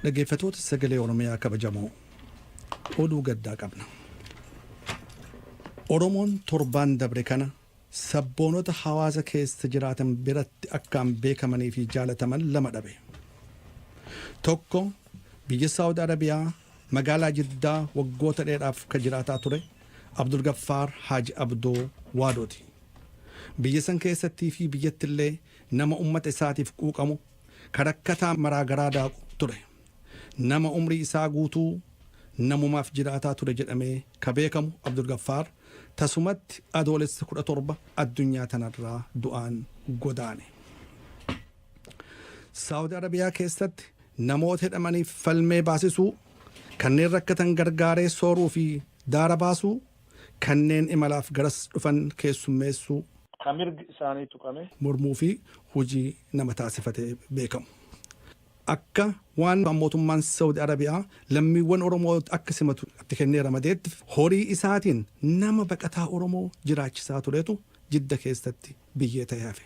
Dhaggeeffattoota Sagalee Oromiyaa kabajamoo, oduu gaddaa qabna. Oromoon torbaan dabre kana sabboonota hawaasa keessa jiraatan biratti akkaan beekamanii fi jaalataman lama dhabe. Tokko biyya Saawud Arabiyaa magaalaa Jiddaa waggoota dheeraaf kan jiraataa ture Abdulgaffaar Haaji Abdoo Waadooti. Biyya san keessattii fi biyyattillee nama ummata isaatiif quuqamu, ka rakkataa maraa garaa daaqu ture. Nama umrii isaa guutuu namumaaf jiraataa ture jedhamee ka beekamu Abdulgaffaar tasumatti Adoolessa 17 addunyaa tanarraa du'aan godaane. Saawudi Arabiyaa keessatti namoota hidhamaniif falmee baasisuu, kanneen rakkatan gargaaree sooruu fi daara baasuu, kanneen imalaaf garas dhufan keessummeessuu, Ka mirgi isaanii tuqame. mormuu fi hujii nama taasifatee beekamu. Akka waan mootummaan Saudi Arabiyaa lammiiwwan Oromoo akka simatu itti kennee ramadeetti horii isaatiin nama baqataa Oromoo jiraachisaa turetu Jidda keessatti biyyee ta'ee hafe.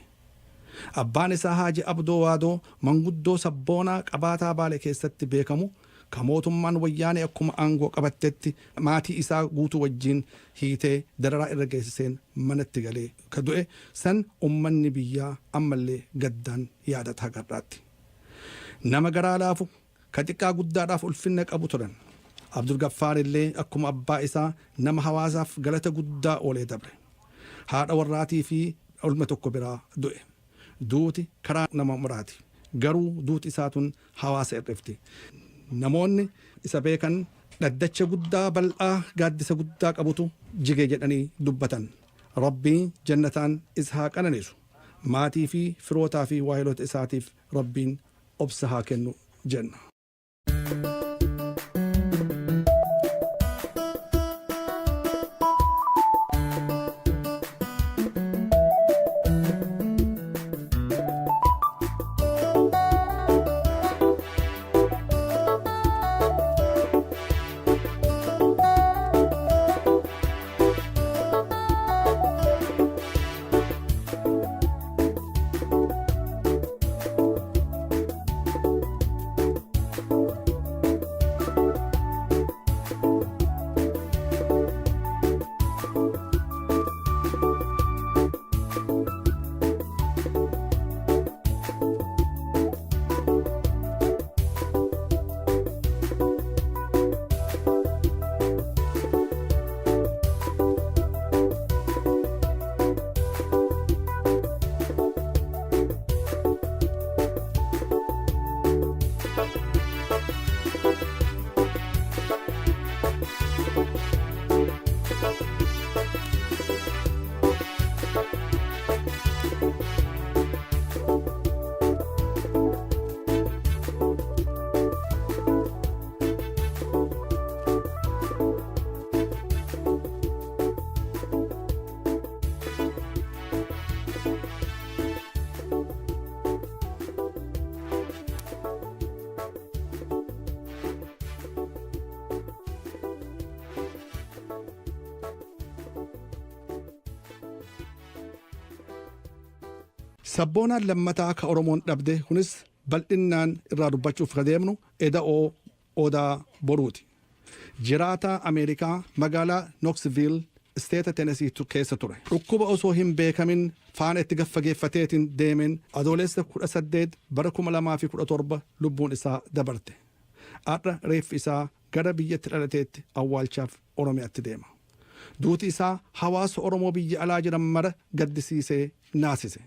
Abbaan isaa Haaji Abdoo Waadoo manguddoo sabboonaa qabaataa Baale keessatti beekamu ka mootummaan Wayyaanee akkuma aangoo qabattetti maatii isaa guutuu wajjiin hiitee dararaa irra geessiseen manatti galee ka du'e san ummanni biyyaa ammallee gaddaan yaadata haga har'aatti. Nama garaa laafu, ka xiqqaa guddaadhaaf ulfinna qabu turan. Abdulgaffaar illee akkuma abbaa isaa nama hawaasaaf galata guddaa oolee dabre. Haadha warraatii fi ilma tokko biraa du'e. Duuti karaa nama maraati. Garuu duuti isaa tun hawaasa hir'ifti. Namoonni isa beekan dhaddacha guddaa bal'aa gaaddisa guddaa qabutu jige jedhanii dubbatan. Rabbiin jannataan isa haa qananiisu. Maatii fi firootaa fi waahilota isaatiif Rabbiin obsa haa kennu jenna. Sabboonaan lammataa ka Oromoon dhabde kunis bal'innaan irraa dubbachuuf ka deemnu Eda'oo Odaa Boruuti. Jiraataa Ameerikaa magaalaa Knoxville isteeta Tennessee keessa ture. Dhukkuba osoo hin beekamin faana itti gaffageeffateetiin deemeen Adoolessa 18 bara 2017 lubbuun isaa dabarte. Har'a reeffi isaa gara biyyatti dhalateetti awwaalchaaf Oromiyaatti deema. Duuti isaa hawaasa Oromoo biyya alaa jiran mara gaddisiisee naasise.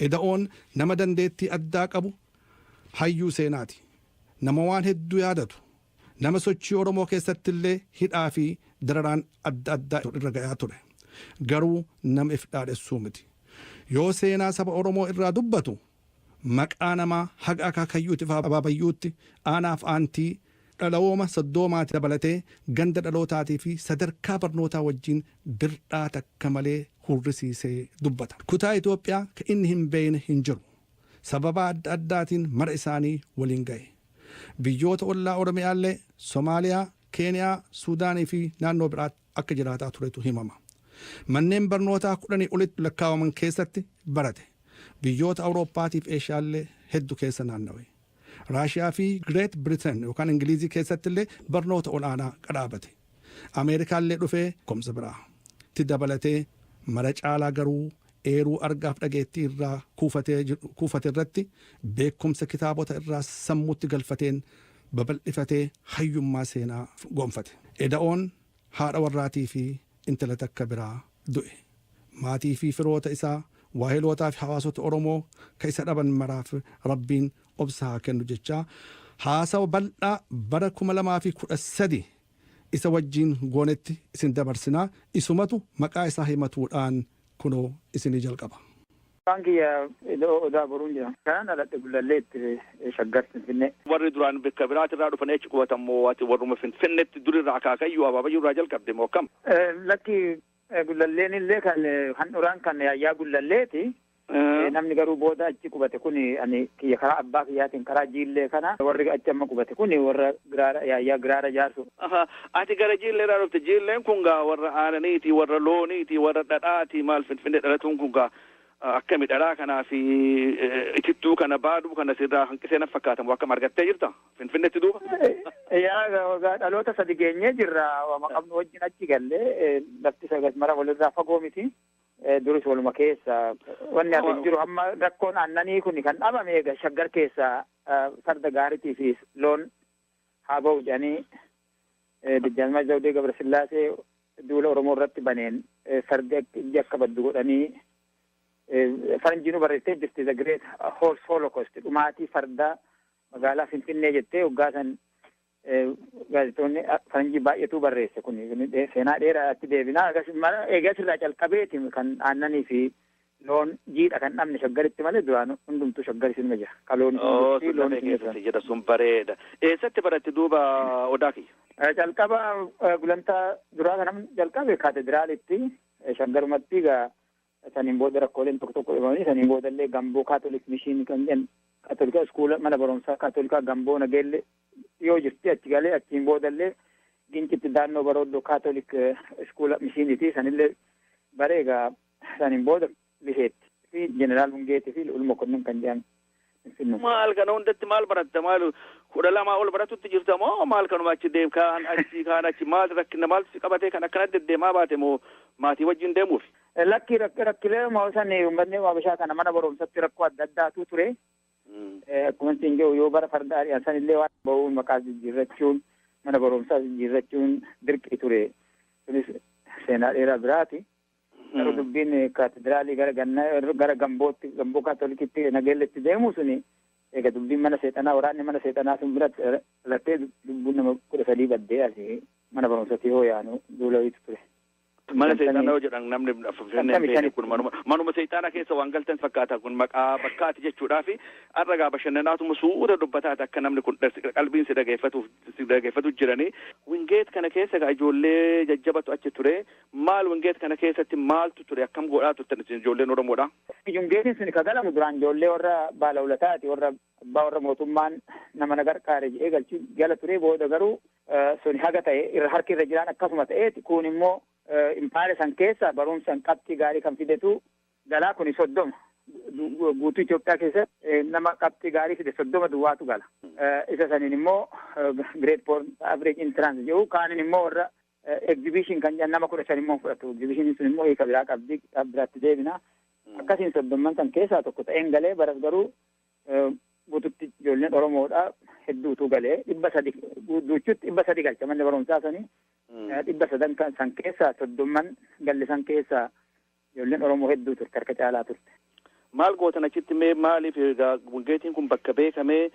Eda'oon nama dandeettii addaa qabu, hayyuu seenaati. Nama waan hedduu yaadatu, nama sochii Oromoo keessattillee hidhaa fi dararaan adda addaa irra gayaa ture. Garuu nama if dhaadhessuu miti. Yoo seenaa saba Oromoo irraa dubbatu maqaa namaa haga akaakayyuuti fi abaabayyuutti, aanaaf aantii, dhalawooma soddoomaati dabalatee ganda dhalootaatii fi sadarkaa barnootaa wajjiin bir'aa takka malee hurrisiisee dubbata. Kutaa Itoophiyaa ka inni hin beeyne hin jiru. Sababaa adda addaatiin mara isaanii waliin gaye. Biyyoota ollaa Oromiyaallee, Somaaliyaa, Keeniyaa, Suudaanii fi naannoo biraatti akka jiraataa turetu himama. Manneen barnootaa kudhanii olitti lakkaawaman keessatti barate. Biyyoota Awurooppaatiif Eeshiyaallee heddu keessa naannawe. Raashiyaa fi Great Britain yookaan Ingilizii keessatti illee barnoota olaanaa qadhaabate. Ameerikaallee dhufee komsa biraa itti dabalatee, mara caalaa garuu eeruu argaaf dhageettii irraa kuufate irratti beekumsa kitaabota irraa sammuutti galfateen babal'ifatee hayyummaa seenaa gonfate. Eda'oon haadha warraatii fi intala takka biraa du'e. Maatii fi firoota isaa, waahilootaa fi hawaasota Oromoo ka isa dhaban maraaf Rabbiin obsa haa kennu jechaa, haasawa bal'aa bara 2013 isa wajjiin goonetti isin dabarsinaa. Isumatu maqaa isaa himatuudhaan kunoo isinii jalqaba. Maqaan kiyya Ida'oo Odaa Boruun jedhama. Kanan dhaladhe Gullalleetti, Shaggar Finfinnee. Warri duraan bakka biraatirraa dhufanii achi qubatan moo ati warruma Finfinneetti durirraa akaakayyuu abaabayyuu irraa jalqabde moo akkam? Lakki, Gullalleen illee kan handhuraan kan Yaayyaa Gullalleeti. Namni garuu booda achi qubate kun ani kiyya karaa abbaa kiyyaatiin karaa Jiillee kana, warri achi amma qubate kun warra Giraara, Yaayyaa Giraara Jaarso. Ati gara Jiillee irraa dhufte. Jiilleen kun gaa warra aananiiti, warra looniiti, warra dhadhaati. Maal, Finfinnee dhalatuun kun gaa akkami? Dhadhaa kanaa fi itittuu kana, baaduu kana sirraa hanqisee na fakkaatamu, akkam argattee jirta Finfinneetti duuba? Yaa, dhaloota sadi geenyee jirra. Wama qabnu wajjin achi gallee, lafti sagas mara walirraa fagoo miti. Duris waluma keessa wanni hafe hin jiru. Amma rakkoon aannanii kun kan dhabame egaa Shaggar keessa farda gaariitii fi loon haa ba'u jedhanii Dajjaazmaach Zawudee Gabrasillaasee duula Oromoo irratti baneen fardi ijji akka baddu godhanii, faranjiinuu barreessitee jirti, "The Great Horse Holocaust", dhumaatii fardaa magaalaa Finfinnee jettee waggaa san gaazexoonni faranjii baay'eetu barreesse. Kun seenaa dheeraa, achi deebinaa. Eegas irraa calqabeeti kan aannanii fi loon jiidha kan dhabne Shaggaritti malee, duraan hundumtuu Shaggar isinuma jira. Ka loon Oh, sun lafee keessatti jedha, sun bareeda. Eessatti baratte duuba, Odaa kiyya? Calqaba gulantaa duraa kanam jalqabe Kaatediraalitti, Shaggarumatti. Egaa saniin booda rakkooleen tokko tokko dhufanii, saniin boodallee Gamboo Catholic Mission kan jedhan, Kaatolikaa iskuula, mana barumsaa Kaatolikaa Gamboo Nageelle dhiyoo jirti, achi galee. Achiin boodallee Gincitti Daannoo Barooddoo Catholic iskuula mishiniiti, sanillee baree. Egaa saniin booda liseetti fi Jeneraal Wingeetii fi Lu'ul Mokonnin kan jedhan Finfinnee. Maal, kana hundatti maal baratta? Maal, 12 ol baratutti jirta moo maal? Kanuma achi deem, kaan achi, kaan achi, maal rakkina maaltu si qabatee kan akkanatti deddeemaa baate moo maatii wajjin deemuuf? Lakki, rakkilee san uummanni Habashaa kana mana barumsatti rakkoo adda addaatu ture. Akkuma isin jedhu, yoo bara farda ari'an san illee waan ba'uun maqaa jijjiirrachuun, mana barumsaa jijjiirrachuun dirqii ture. Kunis seenaa dheeraa biraati. Garuu dubbiin kaatedraalii gara gannaa gara Gambootti, Gamboo Kaatolikitti, Nageelletti deemu suni egaa dubbiin mana seexanaa, waraanni mana seexanaa sun biratti dhalattee lubbuun nama 13 baddee asii mana barumsatti yoo yaanu duula wayiitu ture. Mana seexanaa yoo jedhan namni Finfinnee hin beekne kun manuma seexanaa keessa waan galtan fakkaata. Kun maqaa bakkaati jechuudhaa fi har'a gaa bashannanaatuma suuta dubbataati akka namni kun qalbiin si dhageeffatu jiranii. Wingeet kana keessa gaa ijoollee jajjabatu achi ture. Maal, Wingeet kana keessatti maaltu ture? Akkam godhaa turtan isin ijoolleen Oromoodha? Wingeetiin suni ka galamu duraan ijoollee warra baalawulataati, warra abbaa warra mootummaan nama na gargaare jedhee galchu gala ture. Booda garuu suni haga ta'e irra harki irra jiraan akkasuma ta'eeti, kun immoo impaayera san keessa barumsan qabxii gaarii kan fidetu galaa. Kuni 30 guutuu Itoophiyaa keessatti nama qabxii gaarii fide 30 duwwaatu gala. Isa saniin immoo grade point average entrance jedhu, kaanin immoo warra exhibition kan jedhan nama 15 immoo fudhatu. Exhibition sun immoo hiika biraa qabdi, biraatti deebina. Akkasiin soddomman san keessaa tokko ta'een galee. Baras garuu guututti ijoolleen Oromoodha hedduutu galee, 300 duuchutti 300 galcha manni barumsaa sanii. 300 san keessaa, soddomman galle san keessaa ijoolleen Oromoo hedduu turte, harka caalaa turte. Maal gootan achitti mee? Maaliif egaa Wingeetiin kun bakka beekamee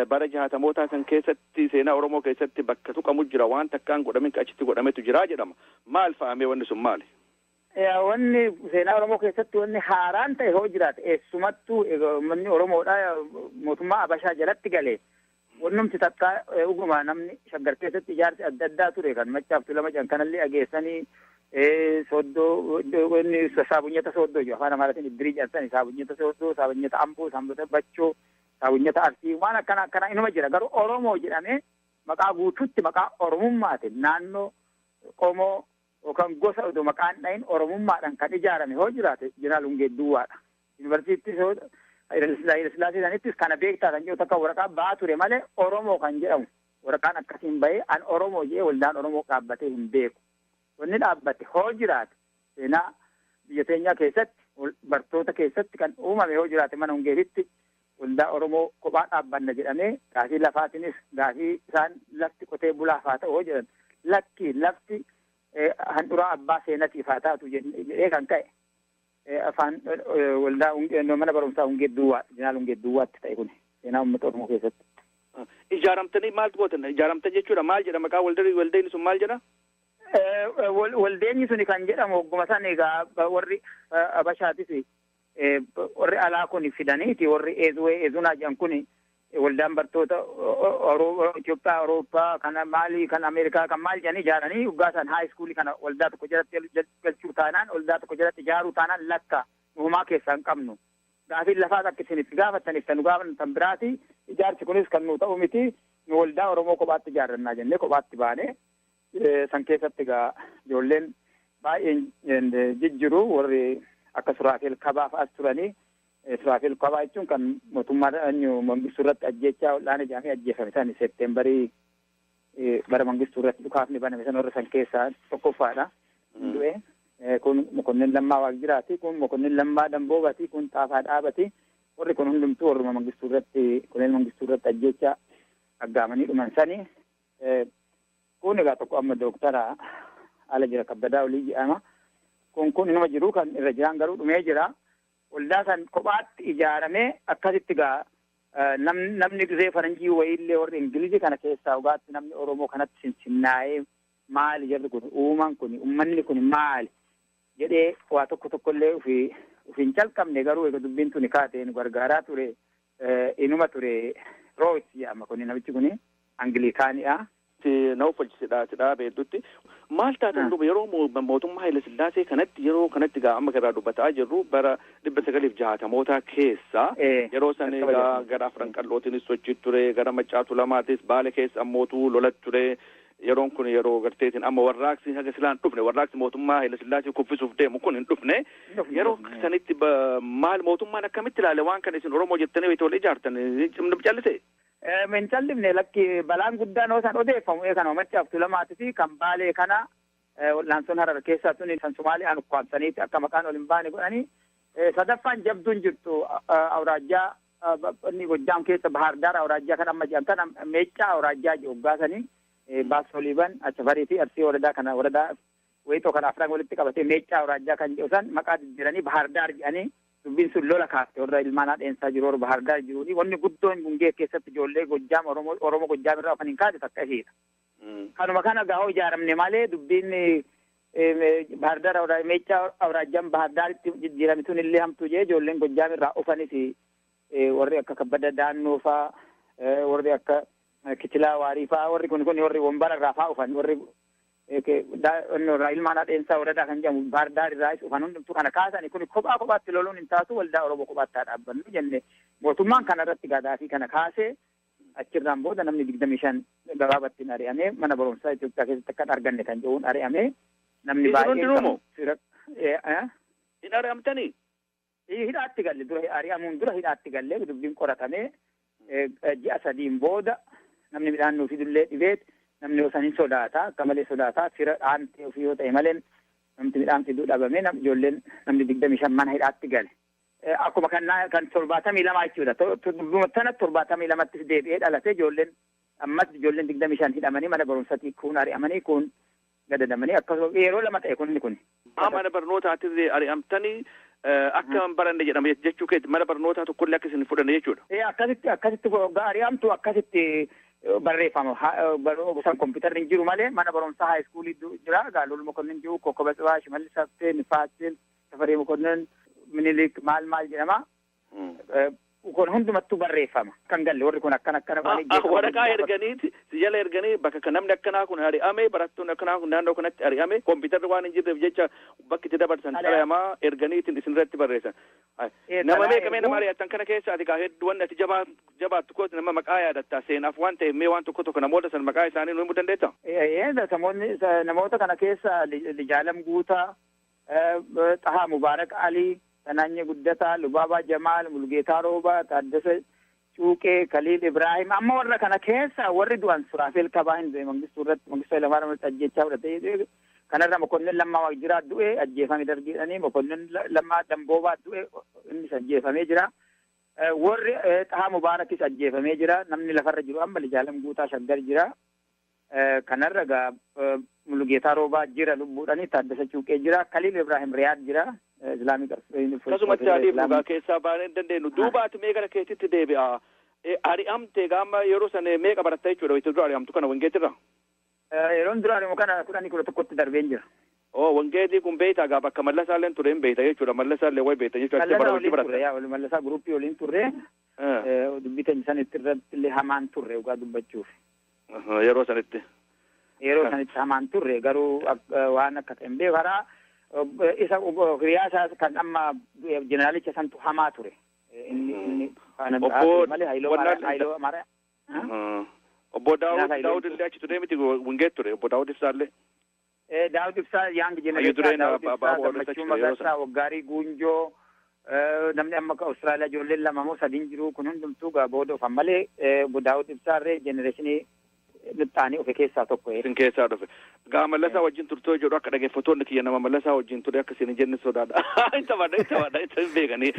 bara jaatamootaa san keessatti seenaa Oromoo keessatti bakka tuqamu jira, waan takkaan godhamin achitti godhametu jira jedhama. Maal fa'amee, wanni sun maali? Wanni seenaa Oromoo keessatti wanni haaraan ta'e hoo jiraate, eessumattuu uummanni Oromoodha mootummaa Abashaa jalatti galee wannumti takka dhuguma namni Shaggar keessatti ijaarsi adda addaa ture kan Maccaaf Tuulama jedhan kanallee dhageessanii, Sooddoo, inni saabunyata Sooddoo jedhu, afaan Amaaraatiin iddirii jedhan, saabunyata Sooddoo, saabunyata Amboo, saabunyata Bachoo, saabunyata Arsii, waan akkana akkana inuma jira. Garuu Oromoo jedhamee maqaa guutuutti, maqaa Oromummaatiin, naannoo, qomoo yookaan gosa odoo maqaan dhahin Oromummaadhaan kan ijaarame hoo jiraate, Jeneraal Wingeet duwwaadha. Yuunivarsiitii Hayilasillaasee sanittis kana beektaa kan jedhu takka waraqaa ba'aa ture malee Oromoo kan jedhamu waraqaan akkasiin bahee an Oromoo jedhee waldaan Oromoo dhaabbatee hin beeku. Wanni dhaabbate hoo jiraate seenaa biyya teenyaa keessatti bartoota keessatti kan uumame hoo jiraate mana Hungeetitti waldaa Oromoo kophaa dhaabbanna jedhamee gaafii lafaatiinis gaafii isaan lafti qotee bulaaf haa ta'u hoo jedhan lakki lafti handhuraa abbaa seenatiif haa taatu jedhee kan ka'e afaan waldaa mana barumsaa Hungeet Duwwaa Jeneraal Hungeet Duwwaatti ta'e kun seenaa uummata Oromoo keessatti. Ijaaramtanii maal gootan? Ijaaramtan jechuudha maal jedha maqaa waldeenyi sun maal jedha? Waldeenyi suni kan jedhamu hogguma san egaa warri Abashaatis warri alaa kun fidaniiti warri Eezuwee Eezunaa jedhan kun waldaan bartoota Itoophiyaa Awurooppaa kana maalii kan Ameerikaa kan maal jedhanii ijaaranii waggaa san high schoolii kana waldaa tokko jalatti galchuu taanaan waldaa tokko jalatti ijaaruu taanaan lakka nuhumaa keessaa hin qabnu. Gaafiin lafaas akka isin itti gaafattaniif tan nu gaafatan biraati ijaarsi kunis kan nu ta'u miti nu waldaa Oromoo kophaatti ijaarrannaa jennee kophaatti baane san keessatti egaa ijoolleen baay'een jijjiru warri akka Suraafeel Kabaa fa'as turanii Suraafeel Kabaa jechuun kan mootummaa Mangistuu irratti ajjeechaa ol'aana jedhamee ajjeefame san Seepteembarii bara Mangistuu irratti dhukaafni baname san warra san keessaa tokkoffaadha. Du'e kun Mokonnin Lammaa Waaqjiraati kun Mokonnin Lammaa Damboobati kun Xaafaa Dhaabati warri kun hundumtuu warruma Mangistuu irratti Koloneel Mangistuu irratti ajjeechaa aggaamanii dhuman sani. Kun egaa tokko amma dooktara ala jira Kabbadaa Olii jedhama. Kun inuma jiru kan irra jiraan garuu dhumee jira. Waldaa san kophaatti ijaaramee akkasitti egaa namni gisee faranjii wayiillee warri Ingilizii kana keessaa dhugaatti namni Oromoo kanatti sinsinnaa'ee maali jarri kun uumaan kun uummanni kun maali jedhee waa tokko tokkollee ofii hin calqabne garuu egaa dubbiin tuni kaatee nu gargaaraa ture inuma ture Roos jedhama kun namichi kun Angilikaanidha. Na uffachisiidha dhaabee hedduutti. Maal taatan duuba yeroo mootummaa Haayile Sillaasee kanatti yeroo kanatti gaa amma irraa dubbataa jirru bara 1960moota keessa yeroo san egaa gara Afran Qallootiinis sochii ture gara Maccaatu Lamaatis Baale keessa ammootu lola ture. Yeroon kun yeroo garteetiin amma warraaqsi haga silaan dhufne warraaqsi mootummaa Haayile Sillaasee kuffisuuf deemu kun hin dhufne. Yeroo sanitti maal mootummaan akkamitti ilaale waan kana isin Oromoo jettanii wayita wal ijaartan callise? Min callifne lakki balaan guddaan hoo san odeeffamu kana Maccaaf Tuulamaati fi kan Baalee kana wal'aansoon Harar keessaa tuni kan Somaali'aan ukkaamsaniiti akka maqaan ol hin baane godhanii sadaffaan jabduun jirtu awraajjaa inni Gojjaam keessa Bahaardaar awraajjaa kan amma jedhan kana Meeccaa awraajjaa jedhu hoggaasanii Baasoliiban Achafarii fi Arsii waradaa kana waradaa Weexoo kana afran walitti qabatee Meeccaa awraajjaa kan jedhu san maqaa jijjiiranii Bahaardaar jedhanii dubbiin sun lola kaafte warra ilmaan haadheensaa jiru warra Bahaardaar jiruuni wanni guddoon Gungee keessatti ijoollee Gojjaam Oromoo Gojjaam irraa ofan hin kaate takka ishiidha. Kanuma kana gaa'oo ijaaramne malee dubbiin Bahaardaar Meeccaa awraajjaan Bahaardaaritti jijjiirame sun illee hamtuu jee ijoolleen Gojjaam irraa ofanis warri akka Kabbada Daannoo faa warri akka Kitilaa Waarii faa warri kun warri Wombara irraa faa ufan warri ilmaan haadheensaa waradaa kan jedhamu Bahaardaar irraas ufan hundumtuu kana kaasani kun kophaa kophaatti loluun hin taatu waldaa Oromoo kophaatti haa dhaabbannu jenne mootummaan kana irratti gaadaafii kana kaasee achirraan booda namni 25 gabaabattiin ari'amee mana barumsaa Itoophiyaa keessatti akka hin arganne kan jedhuun ari'amee namni baay'een hin ari'amtanii? Hidhaatti galle dura ari'amuun dura hidhaatti galle dubbiin qoratamee ji'a 3 booda namni midhaan nuu fidullee dhibeet namni osoo hin sodaata akka malee sodaata fira dhaantee ofii yoo ta'e malee namni midhaan fiduu dhabamee ijoolleen namni 25 mana hidhaatti gale. Akkuma kan 72 jechuudha. Tana 72tti deebi'ee dhalate ijoolleen ammas ijoolleen 25 hidhamanii mana barumsaatii kun ari'amanii kun gadadamanii akkasuma yeroo lama ta'e kunni kun. Mana barnootaatti ari'amtanii akka hin baranne jedhama jechuu keetti mana barnootaa tokkollee akka isin fudhanne jechuudha. Akkasitti ari'amtu akkasitti barreeffama san kompiitarri hin jiru malee mana barumsaa high schoolii jira Gaalol Mokonnin jiru Kokkoba Tsibaa Shimallis Haftee Nifaasil Tafarii Mokonnin Minilik maal maal jedhama. Kun hundumattuu barreeffama. Kan galle warri kun akkana akkana. Waraqaa erganiiti si jala erganii bakka namni akkanaa kun ari'ame barattoonni akkanaa kun naannoo kanatti ari'ame kompiitarri waan hin jirreef jecha bakki itti dabarsan xalayamaa erganiitiin isin irratti barreessan. Nama meeqa nama ari'attan kana keessa ati gaa hedduu wanni ati jabaattu kooti nama maqaa yaadattaa seenaaf waan ta'eef mee waan tokko tokko namoota san maqaa isaanii nu himuu dandeettaa? Namoota kana keessa Lijaalam Guutaa, Xahaa Mubaarak Alii, Tanaanyee Guddataa, Lubaabaa Jamaal, Mulgeetaa Roobaa, Taaddasa Cuuqee, Kaliil Ibraahim. Amma warra kana keessa warri du'an Suraafeel Kabaa hin du'e Mangistuu irratti, Mangistuu Hayilamaariyaam irratti ajjechaa fudhatee. Kanarra Mokonnin Lammaa Waaqjiraa du'e, ajjeefame dargiidhanii. Mokonnin Lammaa Damboobaa du'e, innis ajjeefamee jira. Warri Xahaa Mubaarakis ajjeefamee jira. Namni lafarra jiru amma Lijaalam Guutaa Shaggar jira. Kanarra gaa Mulugeetaa Roobaa jira lubbuudhani, Taaddasa Cuuqee jira, Kaliil Ibraahim Riyaad jira. Islaamii Akkasumatti adiif dhugaa keessaa baanee hin dandeenyu. Duubaati mee gara keetitti deebi'a. Ari'amte gaama yeroo sana meeqa baratta jechuudha itti dura ari'amtu kana Wangeetirra? Yeroon dura ari'amu kana 10, 11tti darbeen jira. Oo, Wangeetii kun beektaa gaa bakka Mallasaalleen ture hin beekta jechuudha. Mallasaallee wayi beekta jechuudha. Mallasaa waliin turre, yaa Mallasaa groupii waliin turre. Dubbii teenya san itti irratti illee hamaan turre dhugaa dubbachuuf. Yeroo sanitti. Yeroo sanitti hamaan turre, garuu waan akka ta'e hin beeku. Karaa isa hiriyaa isaa kan amma jeneraalicha santu hamaa ture. Inni faana malee Haayiloo Amaaraa. Obbo Daawud illee achi ture miti, Wingeet ture Obbo Daawud Ibsaallee. Daawud Ibsaa young generation, Daawud Ibsaa, Gammachuu Magarsaa, Waggaarii Guunjoo, namni amma Awustiraaliyaa ijoolleen lama moo sadiin jiru kun hundumtuu gaa booda ofan malee obbo Daawud Ibsaa irree generationii nuttaanii ofe keessaa tokko. Isin keessaa dhufe. Gaa Mallasaa wajjin turtoo jedhu akka dhaggeeffattoonni kiyya nama Mallasaa wajjin ture akka isin jenne sodaadha. Hin taphadha, hin taphadha, hin beekanii.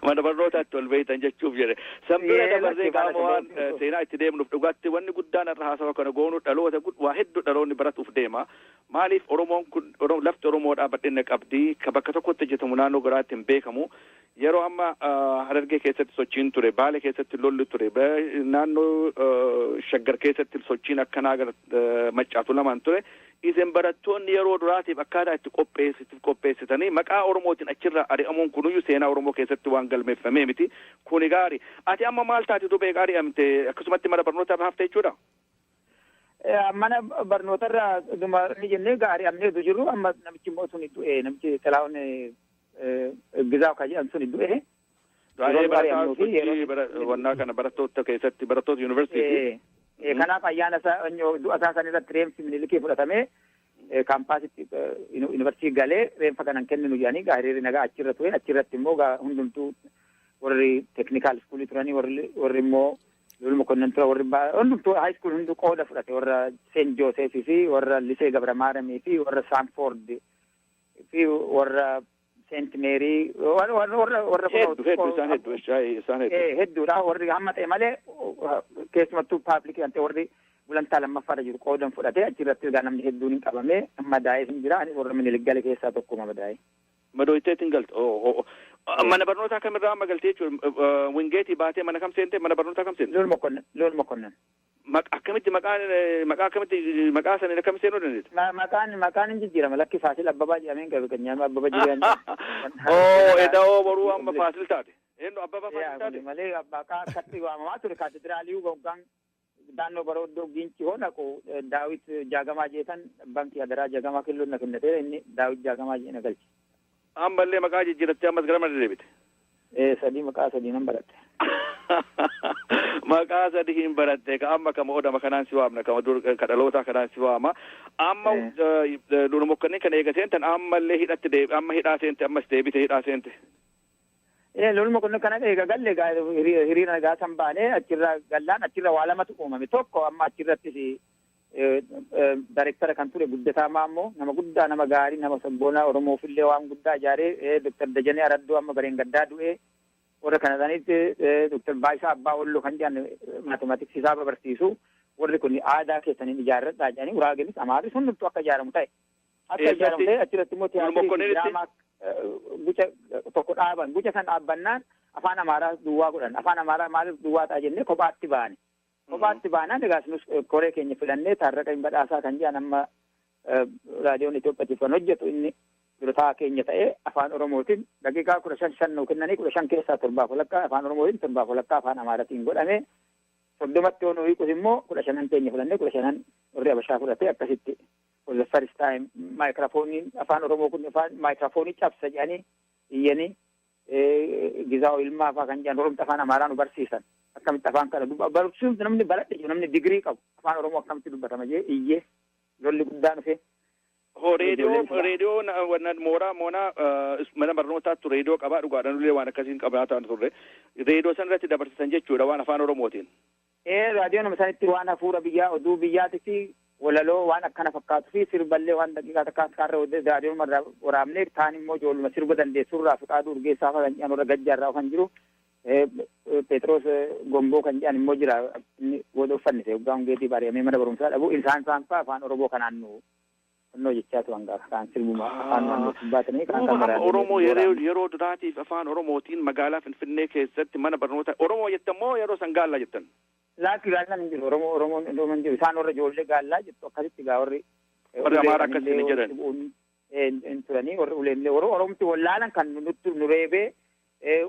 Mana barnootaatti ol beektan jechuuf jedhe. San bira dabarree qaama waan seenaa itti deemnuuf dhugaatti wanni guddaan irra haasawa kana goonu dhaloota waa hedduu dhaloonni baratuuf deema. Maaliif Oromoon kun lafti Oromoodhaa bal'ina qabdi. Ka bakka tokkotti hojjetamu naannoo garaatti hin beekamu. Yeroo amma Harargee keessatti sochiin ture, Baale keessatti lolli ture, naannoo Shaggar keessatti sochiin akkanaa gara Maccaatu lamaan ture. Isin barattoonni yeroo duraatiif akkaataa itti qopheessitanii maqaa Oromootiin achirraa ari'amuun kunuyyuu seenaa Oromoo keessatti waan galmeeffamee miti. Kuni gaari. Ati amma maal taate dubbee ari'amte, akkasumatti mana barnootaa irraa hafte jechuudha? Mana barnootarraa dhuma ni jennee gaarii amneetu jiru, amma namichi immoo suni du'e, namichi Xilaa'oon Gizaaw ka jedhan suni du'e. Baay'ee barataa sochii wannaa kana barattoota keessatti, barattoota yuunivarsiitii. Kanaaf ayyaana isaa, du'a isaa san irratti reenfi Minilikii fudhatamee kaampaasitti yuunivarsiitii galee, reenfa kanan kenninu jedhanii gaa hiriirri nagaa achirra ture. Achirratti immoo gaa hundumtuu warri technical schoolii turanii, warri immoo Lul Mokonnon tura, warri hundumtuu high school hunduu qooda fudhate, warra Saint Josephii fi warra Lisee Gabra Maaramii fi warra Saanford fi warra Saint Mary, warra Hedduu hedduu, isaan hedduu, isaan hedduu. Hedduudha warri hamma ta'e malee, keessumattuu publicii kan ta'e warri gulantaa lammaffaarra jiru qoodan fudhate. Achirratti egaa namni hedduun hin qabame, madaa'ee hin jira. Anis warra Minilik gale keessaa tokkuma madaa'e. Madooyteetiin galte. Mana barnootaa kamirraa amma galtee jechuudha? Wingeetii baatee mana kam seente? Mana barnootaa kam seente? Lul Mokonnon, Lul Mokonnon. Akkamitti maqaan maqaa akkamitti maqaa saniin akkam seenuu dandeette? Maqaan hin jijjiirama, lakki Faasil Abbabaa jedhameen qabu keenyaa Abbaba jiran. Oo, eda'oo boruu amma Faasil taate. Eenyu Abbabaa Faasil taate? Malee maqaa akkatti waamamaa ture kaatedraalii hoggaan naannoo barooddoo Giinci hoo naqu Daawit Jaagamaa jeetan baankii Adaraa Jaagamaa killoon na kennatee, inni Daawit Jaagamaa jee na galche. Ammallee maqaa jijjiirattee ammas gara mana deebite. Sadii, maqaa sadii nan baradhe. Maqaa sadii hin baratte. Ka amma kama odama kanaan si waamna, kama dur ka dhalootaa kanaan si waama. Amma Lul Mokonnin kana eega seentan ammallee hidhatti deebi, amma hidhaa seente, ammas deebite hidhaa seente. Lul Mokonnin kana eega galle hiriira nagaa san baanee achirra gallaan achirra waa lamatu uumame. Tokko amma achirrattis daayirektara kan ture Guddataa Maammoo, nama guddaa, nama gaarii, nama sabboonaa, Oromoofillee waan guddaa ijaaree, Dr. Dajanee Araddoo amma bareen gaddaa du'ee, warra kana sanitti Dr. Baayisaa Abbaa Walloo kan jedhan mathematicsii isaa barsiisu, warri kun aadaa keessaniin ijaarradhaa jedhanii Uraagenis Amaarris hundumtuu akka ijaaramu ta'e. Akka ijaaramu ta'e. Achirratti immoo tiyaatirii diraamaa guca tokko dhaaban. Guca san dhaabbannaan afaan Amaaraa duwwaa godhan. Afaan Amaaraa maaliif duwwaa ta'a jennee kophaatti baane. Kophaatti baanaan egaa nus koree keenya filannee, Taarraqa Badhaasaa kan jedhan amma raadiyoon Itoophiyaatiif kan hojjetu, inni durataa keenya ta'ee, afaan Oromootiin daqiiqaa 15 5 nuu kennanii, 15 keessaa torbaaf walakkaa afaan Oromootiin, torbaaf walakkaa afaan Amaaraatiin godhame. 30tti yoo nu hiikus immoo 15n keenya filannee, 15n warri Habashaa fudhatee. Akkasitti for the first time maayikiraafooniin afaan Oromoo kun afaan maayikiraafoonii cabsa jedhanii iyyanii, Gizaa'oo Ilmaa fa'aa kan jedhan warrumti afaan Amaaraa nu barsiisan akkamitti afaan kana barsiisuun, namni baradhe jiru, namni digirii qabu afaan Oromoo akkamitti dubbatama jee iyyee lolli guddaan dhufe. Hoo reediyoo mooraa moonaa mana barnootaatti reediyoo qabaa dhugaadhaan illee waan akkasiin qabaataa turre. Reediyoo san irratti dabarsisan jechuudha waan afaan Oromootiin. Raadiyoo nama sanitti waan hafuura biyyaa, oduu biyyaatii fi walaloo waan akkana fakkaatu fi sirballee waan daqiiqaa takka kaarra raadiyoo irraa waraabnee, kaan immoo ijoolluma sirba dandeessurraa Fiqaaduu Urgeessaa fa'a kan jedhan, warra Gajjaarraa kan jiru, Phexros Gomboo kan jedhan immoo jira. Inni booda uffannise waggaa hongeetii bari'amee mana barumsaa dhabu. Isaan isaan fa'a afaan Oromoo kanaan nu onnoo jechaa turan gaafa kaan sirbuma afaan naannoo sirbaatanii kaan kan Duuba Oromoo yeroo duraatiif afaan Oromootiin magaalaa Finfinnee keessatti mana barnoota Oromoo jettan moo yeroo san gaallaa jettan? Laakki, gaallaan hin jiru. Oromoo Oromoon Oromoon jiru. Isaan warra ijoollee gaallaa jettu akkasitti gaa warri. Warri Amaara akkasitti ni jedhan. Hin turanii warri uleellee warri Oromti wallaalan kan nutti nu reebee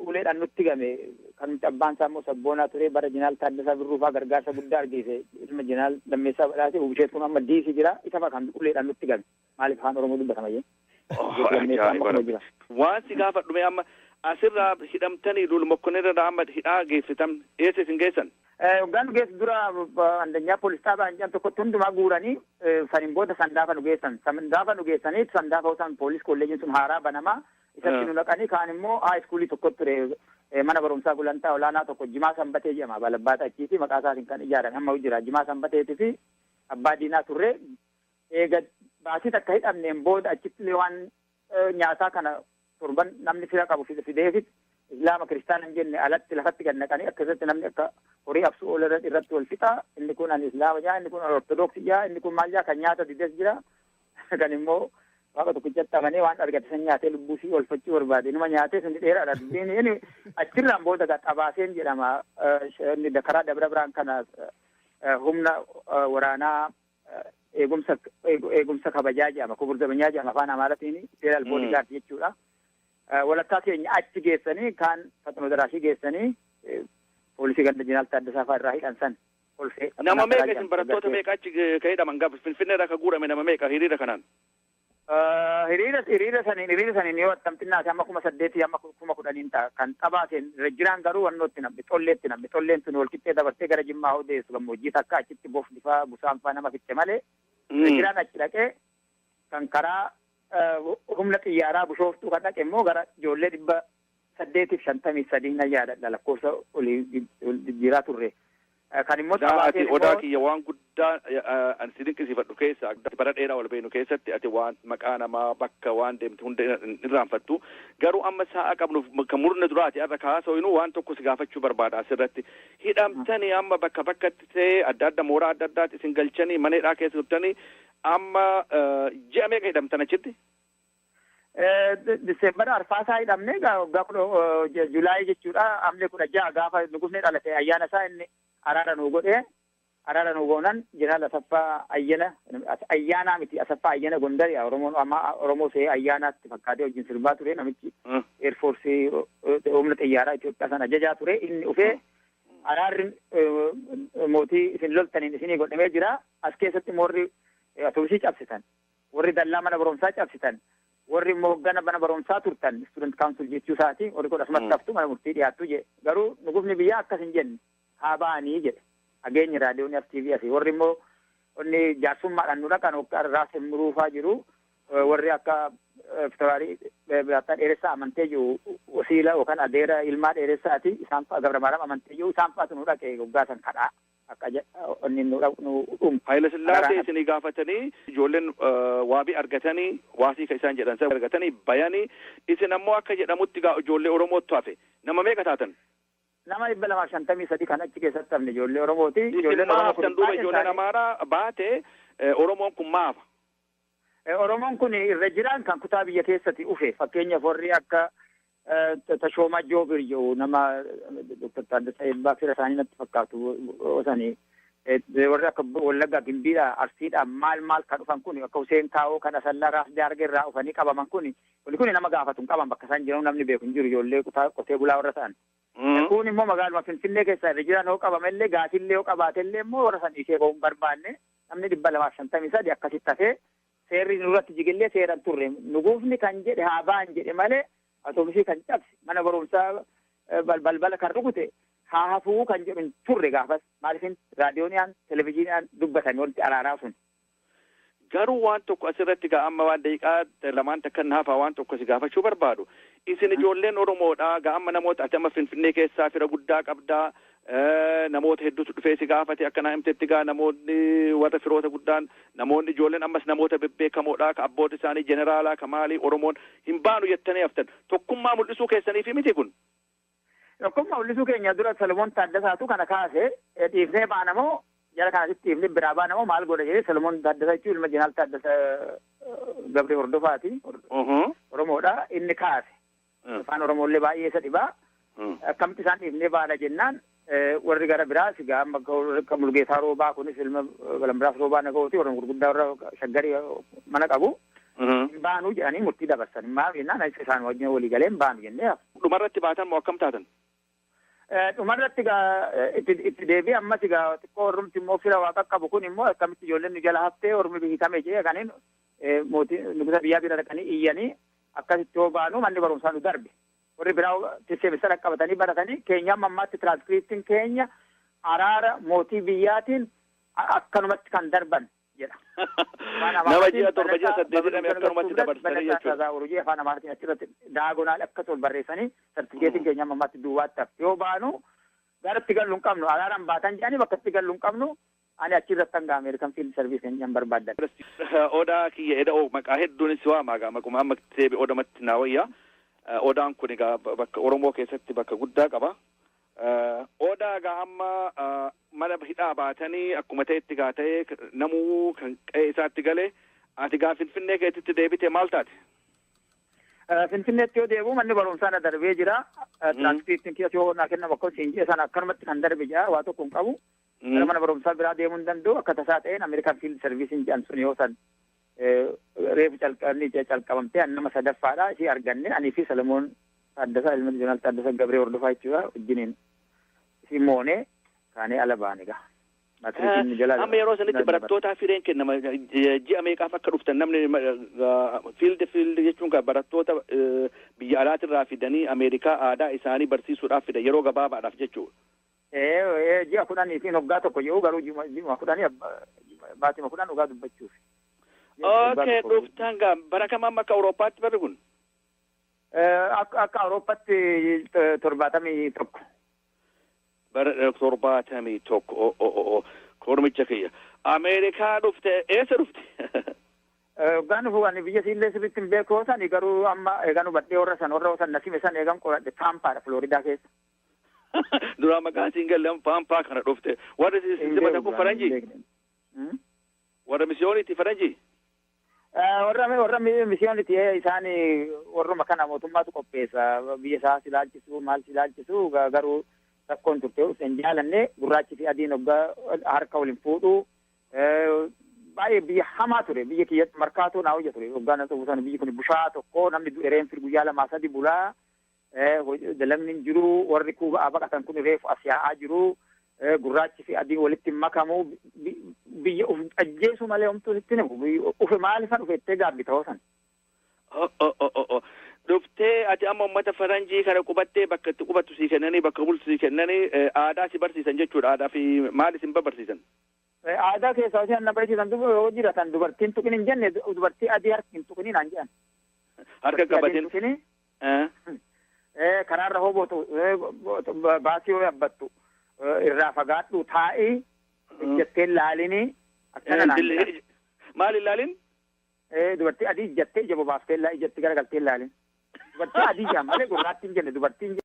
uleedhaan nutti game, kan nuti abbaan isaa immoo sabboonaa ture, bara Jeneraal Taaddasaa Birruufaa gargaarsa guddaa argise, ilma Jeneraal Lammeessaa Badhaasee Ubisheet kun amma diisii jira, isa fa'a kan uleedhaan nutti game, maaliif afaan Oromoo dubbatama jee. Waan si gaafadhume, amma asirraa hidhamtanii Lul Mokkonirraa amma hidhaa geessitan, eessa isin geessan? Hoggaan nu geessu dura andanyaa poolis xaabaa hin tokkotti hundumaa guuranii, saniin booda Sandaafa nu geessan. Sandaafa nu geessanii, Sandaafa osaan poolis kolleejiin sun haaraa banamaa isatti nu naqanii, kaan immoo high schoolii tokkotti ture, mana barumsaa gulantaa olaanaa tokko, Jimaa Sanbatee jedhama, balabbaata achiiti maqaa isaatiin kan ijaarame amma jira. Jimaa Sanbateetii fi Abbaa Diinaa turre. Eega baatii takka hidhamneen booda achitti waan nyaataa kana torban namni fira qabu fideefit, Islaama Kiristaana hin jenne alatti lafatti gad naqanii, akkasatti namni akka horii absuu oola irratti wal fixa. Inni kun ani Islaama jaa, inni kun Ortodoksii jaa, inni kun maal jaa, kan nyaata dides jira, kan immoo Waaqa tokkichatti amanee waan argate san nyaatee lubbuu isii oolfachuu barbaade inuma nyaatee. Sun dheeraadha dubbiin. Inni achirraan booda Xabaaseen jedhama, inni karaa Dabra Biraan kana humna waraanaa eegumsa kabajaa jedhama, kubur zabanyaa jedhama afaan Amaaratiin, federal bodyguard jechuudha. Walakkaa keenya achi geessanii, kaan Faxinoo Daraashii geessanii, poolisii ganda Jeneraal Taaddasaa fa'aa irraa hidhan san kolfee. Nama meeqa isin, barattoota meeqa achi ka hidhaman gaafa Finfinnee irraa ka guurame, nama meeqa hiriira kanaan? Hiriira saniin yoo attam xinnaate hamma 8,000 hamma 10,000 ta'a. Kan xabaaseen irra jiraan garuu wannootti namni xolleetti namni xolleen tun wal qixxee dabartee gara Jimmaa odeessu gammoojjii takka achitti bofni faa busaan faa nama fixxe malee, irra jiraan achi dhaqee kan karaa humna xiyyaaraa Bishooftuu kan dhaqe immoo gara ijoollee 853 na yaadadha, lakkoofsa olii jijjiiraa turre. Kan immoo Ati odaa kiyya, waan guddaa ani si dinqisiifadhu keessa, bara dheeraa wal beeknu keessatti ati waan maqaa namaa, bakka waan deemte hunda hin irraanfattu. Garuu amma sa'a qabnuuf kan murna duraati irra kaasoo waan tokko si gaafachuu barbaada asirratti. Hidhamtanii amma bakka bakkatti ta'ee adda adda mooraa adda addaatti isin galchanii mana hidhaa keessa turtanii, amma ji'a meeqa hidhamtan achitti? Diseembara arfaasaa hidhamne, waggaa 10 Julaayii jechuudha. Amlee 16 gaafa nugusni dhalate ayyaana isaa inni araara nuu godhee, araara nuu goonan Jeneraal Asaffaa Ayyana, ayyaanaa miti, Asaffaa Ayyana Gondari, Oromoon amma Oromoo see ayyaanaatti fakkaatee wajjin sirbaa ture, namichi air forceii humna xiyyaaraa Itoophiyaa sana ajajaa ture, inni dhufee araarri mootii isin loltaniin isinii godhamee jira, as keessatti warri atoobisii cabsitan, warri dallaa mana barumsaa cabsitan, warri immoo hoggana mana barumsaa turtan, student council jechuu isaati, warri kun asumatti haftu, mana murtii dhiyaattu jedhe. Garuu nugufni biyyaa akkas hin jenne, haa ba'anii jedhe. Dhageenyi raadiyoon TV asii warri immoo inni jaarsummaadhaan nu dhaqan raas muruufaa jiru, warri akka fitawaarii Biraattaa Dheeressaa amantee jiru, wasiila yookaan adeera ilmaa Dheeressaati, isaan fa'a, Gabra Maaraam amantee jiru, isaan fa'atu nu dhaqe waggaa san kadhaa akka inni nu dhumu. Haayila Sillaasee isinii gaafatanii ijoolleen waabii argatanii, waasii ka isaan jedhan argatanii bayanii, isin ammoo akka jedhamutti gaa ijoollee Oromootu hafe, nama meeqa taatan? Nama 253 kan achi keessatti hafne ijoollee Oromooti. Ijoolleen Oromoo kun duuba ijoolleen Amaaraa baate, Oromoon kun maafa? Oromoon kun irra jiraan kan kutaa biyya keessatti ufe, fakkeenyaaf warri akka Tashoomaa Joobir jedhu, nama Dr. Taaddasaa Eebbaa fira isaanii natti fakkaatu osanii, warri akka Wallaggaa Gimbiidha, Arsiidha, maal maal kan dhufan kun, akka Huseen Kaawoo kan Asallaa Raas Jaargee irraa dhufanii qabaman kun, kun nama gaafatu hin qaban, bakka isaan jiran namni beeku hin jiru, ijoollee kutaa qotee bulaa warra ta'an. Kun immoo magaaluma Finfinnee keessaa irra jiran yoo qabamellee, gaafillee yoo qabaatellee immoo warra san ishee ba'uu hin barbaanne. Namni 253 akkasitti hafee, seerri nurratti jigillee seeran turre. Nuguufni kan jedhe haa ba'an jedhe malee, atoobisii kan cabse, mana barumsaa balbala kan rukute haa hafuu kan jedhu hin turre gaafas. Maaliifin raadiyooniyaan televezyiiniyaan dubbatame wanti araaraa sun. Garuu waan tokko asirratti gaa amma waan daqiiqaa lamaan takka naafaa waan tokko si gaafachuu barbaadu. Isin ijoolleen Oromoodha gaa amma namoota ati amma Finfinnee keessaa fira guddaa qabdaa, namoota hedduutu dhufee si gaafate akka naa himtetti gaa namoonni warra firoota guddaan, namoonni ijoolleen ammas namoota bebbeekamoodha ka abboota isaanii jeneraalaa ka maalii, Oromoon hin baanu jettanii haftan, tokkummaa mul'isuu keessaniifi miti kun. Tokkummaa mul'isuu keenya dura Solomoon Taaddasaatu kana kaase. Dhiifnee baanamoo, jara kanasitti dhiifnee biraa baanamoo, maal godha jedhee. Solomoon Taaddasaa jechuun ilma Jeneraal Taaddasa Gabree Hordofaati. Oromoodha inni kaase. Afaan Oromoollee baay'ee isa dhibaa. Akkamitti isaan dhiifnee baana jennaan, warri gara biraa sigaa amma akka Mulgeessaa Roobaa kunis ilma Balambiraas Roobaa Nagaooti, warra gurguddaa warra Shaggarii mana qabu. Hin baanuu jedhanii murtii dabarsan. Maaf jennaan, isaan wajjin walii galee hin baanu jennee. Dhumarratti baatan moo akkam taatan? Dhumarratti gaa itti deebi'ee ammas gaa xiqqoo ormti immoo fira waa qaqqabu kun immoo akkamitti ijoolleen nu jala haftee, ormi hiikame jee kaniin mootii nugusa biyyaa bira dhaqanii iyyanii, akkasitti yoo baanu manni barumsaa nu darbe. Warri biraa seemistara qabatanii baratanii, keenya amma ammaatti tiraanskriptiin keenya araara mootii biyyaatiin akkanumatti kan darban jedha. Nama ji'a 7, ji'a 8 jedhame akkanumatti dabarsanii jechuudha. Urujii afaan Amaaraatiin achirratti diagonal akkas ol barreessanii, sartifikeetiin keenya amma ammaatti duwwaatti hafe. Yoo baanu gara itti gallu hin qabnu, araaraan baatan jedhanii bakka itti gallu hin qabnu, ani achirratti hanga Ameerikan Field Service kan barbaadan. Odaa kiyya eda'oo maqaa hedduunis waama gaa maquma amma deebi odamatti naa wayya. Odaan kun egaa bakka Oromoo keessatti bakka guddaa qaba. Odaa gaa amma mana hidhaa baatanii akkuma ta'etti gaa ta'ee namuu kan qe'ee isaatti galee, ati gaa Finfinnee keessatti deebite maal taate? Finfinneetti yoo deebi'u manni barumsaa na darbee jira. Tiraanskriptiin kiyya yoo naa kennamu akka siin jedhe sana akkanumatti kan darbe jira, waa tokko hin qabu. Gara mana barumsaa biraa deemuu hin danda'u. Akka tasaa ta'een Ameerikaan Field Service jedhan sun yoo san reefu calqabni calqabamtee, an nama sadaffaadha ishee arganne, anii fi Salomoon Taaddasaa ilma Jeneraal Taaddasaa Gabree Hordofaa jechuudha, wajjiniin isii moonee kaanee ala baane gaa. Amma yeroo sanitti barattootaaf hireen kennama, ji'a meeqaaf akka dhuftan, namni field jechuun kan barattoota biyya alaatirraa fidanii Ameerikaa aadaa isaanii barsiisuudhaaf fidan yeroo gabaabaadhaaf jechuudha. Ji'a 10 fi waggaa tokko jedhu, garuu ji'a 10, baatima 10 dhugaa dubbachuuf. Okay, dhuftan gaa bara kam amma akka Awurooppaatti barri kun? Akka Awurooppaatti 71. Bara 71, kormicha kiyya. Ameerikaa dhufte, eessa dhufte? Waggaan dhufu ani biyya siillee sirriitti hin beeku sani, garuu amma eegan hubadhee warra san, warra san nasime san eegan qoradhe, Taampaadha, Filooridaa keessa. Duraa maqaan siin galle, Paampaa kana dhufte. Warri simatan kun faranjii? Warra misiyooniiti faranjii? Warra misiyooniti isaan, warruma kana mootummaatu qopheessa, biyya isaa si ilaalchisu, maal si ilaalchisu, garuu rakkoon turte hin jaalanne, gurraachi fi adiin hoggaa harka waliin fuudhu, baay'ee biyya hamaa ture. Biyya kiyyatti markaatoo naa hojja ture hoggaa na ta'uu sana, biyyi kun bushaa tokko, namni du'e reenfi guyyaa lamaa sadi bulaa, dalagni hin jiru, warri kuuba baqatan kun reefu as yaa'aa jiru, gurraachi fi adiin walitti makamu, biyya uf ajjeesu malee homtuu sitti himu, ufe maalifan dhufe ittee gaabbi ta'uu san. Dhuftee ati amma uummata faranjii kana qubattee, bakka itti qubattu sii kennanii, bakka bultu sii kennanii, aadaa si barsiisan jechuudha. Aadaa fi maal isin barsiisan? Aadaa keessaa isin na barsiisan yoo jiratan, dubartiin tuqin hin jenne, dubartii adii harka hin tuqinii naan jedhan. Harka qabatin. Karaarra hobootu, baasii yoo yaabbattu irraa fagaadhu, taa'ii ijjattee laalinii akkana naan jedhan. Maal ilaalin? Dubartii adii ijjattee ija bobaaftee ijatti garagaltee ilaalin. Dubartii adii jedhan malee gurraattiin jenne, dubartiin.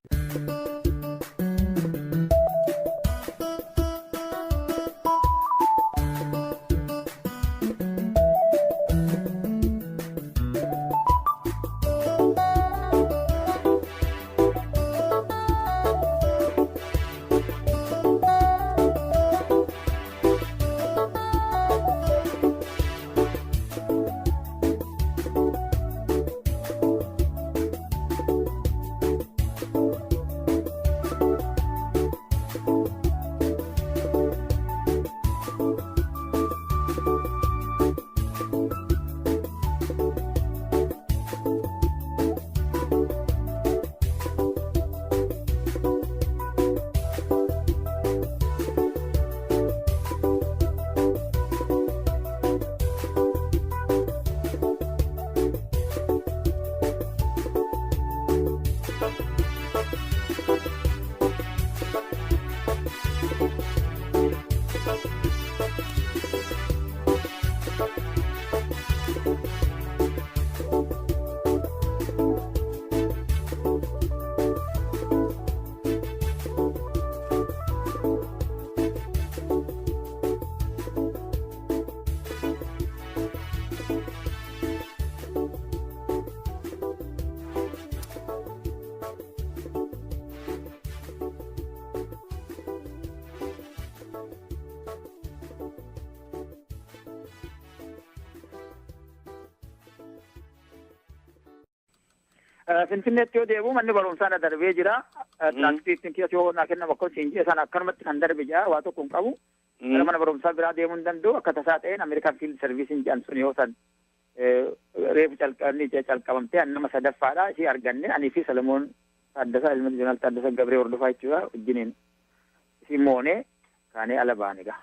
Finfinneetti yoo deebi'u manni barumsaa na darbee jira. Tiraanskriptiin kiyya yoo naa kennamu akka siin jedhe sana akkanumatti kan darbe jira, waa tokko hin qabu. Gara mana barumsaa biraa deemuu hin danda'u. Akka tasaa ta'een Ameerikaan Fiild Sarviisiin jedhan sun yoo san reefu calqabamtee nama sadaffaadha ishii arganne, anii fi Salamoon Taaddasaa, ilma Jeneraal Taaddasaa Gabree Hordofaa jechuudha, wajjiniin isii moonee kaanee ala baane gaa.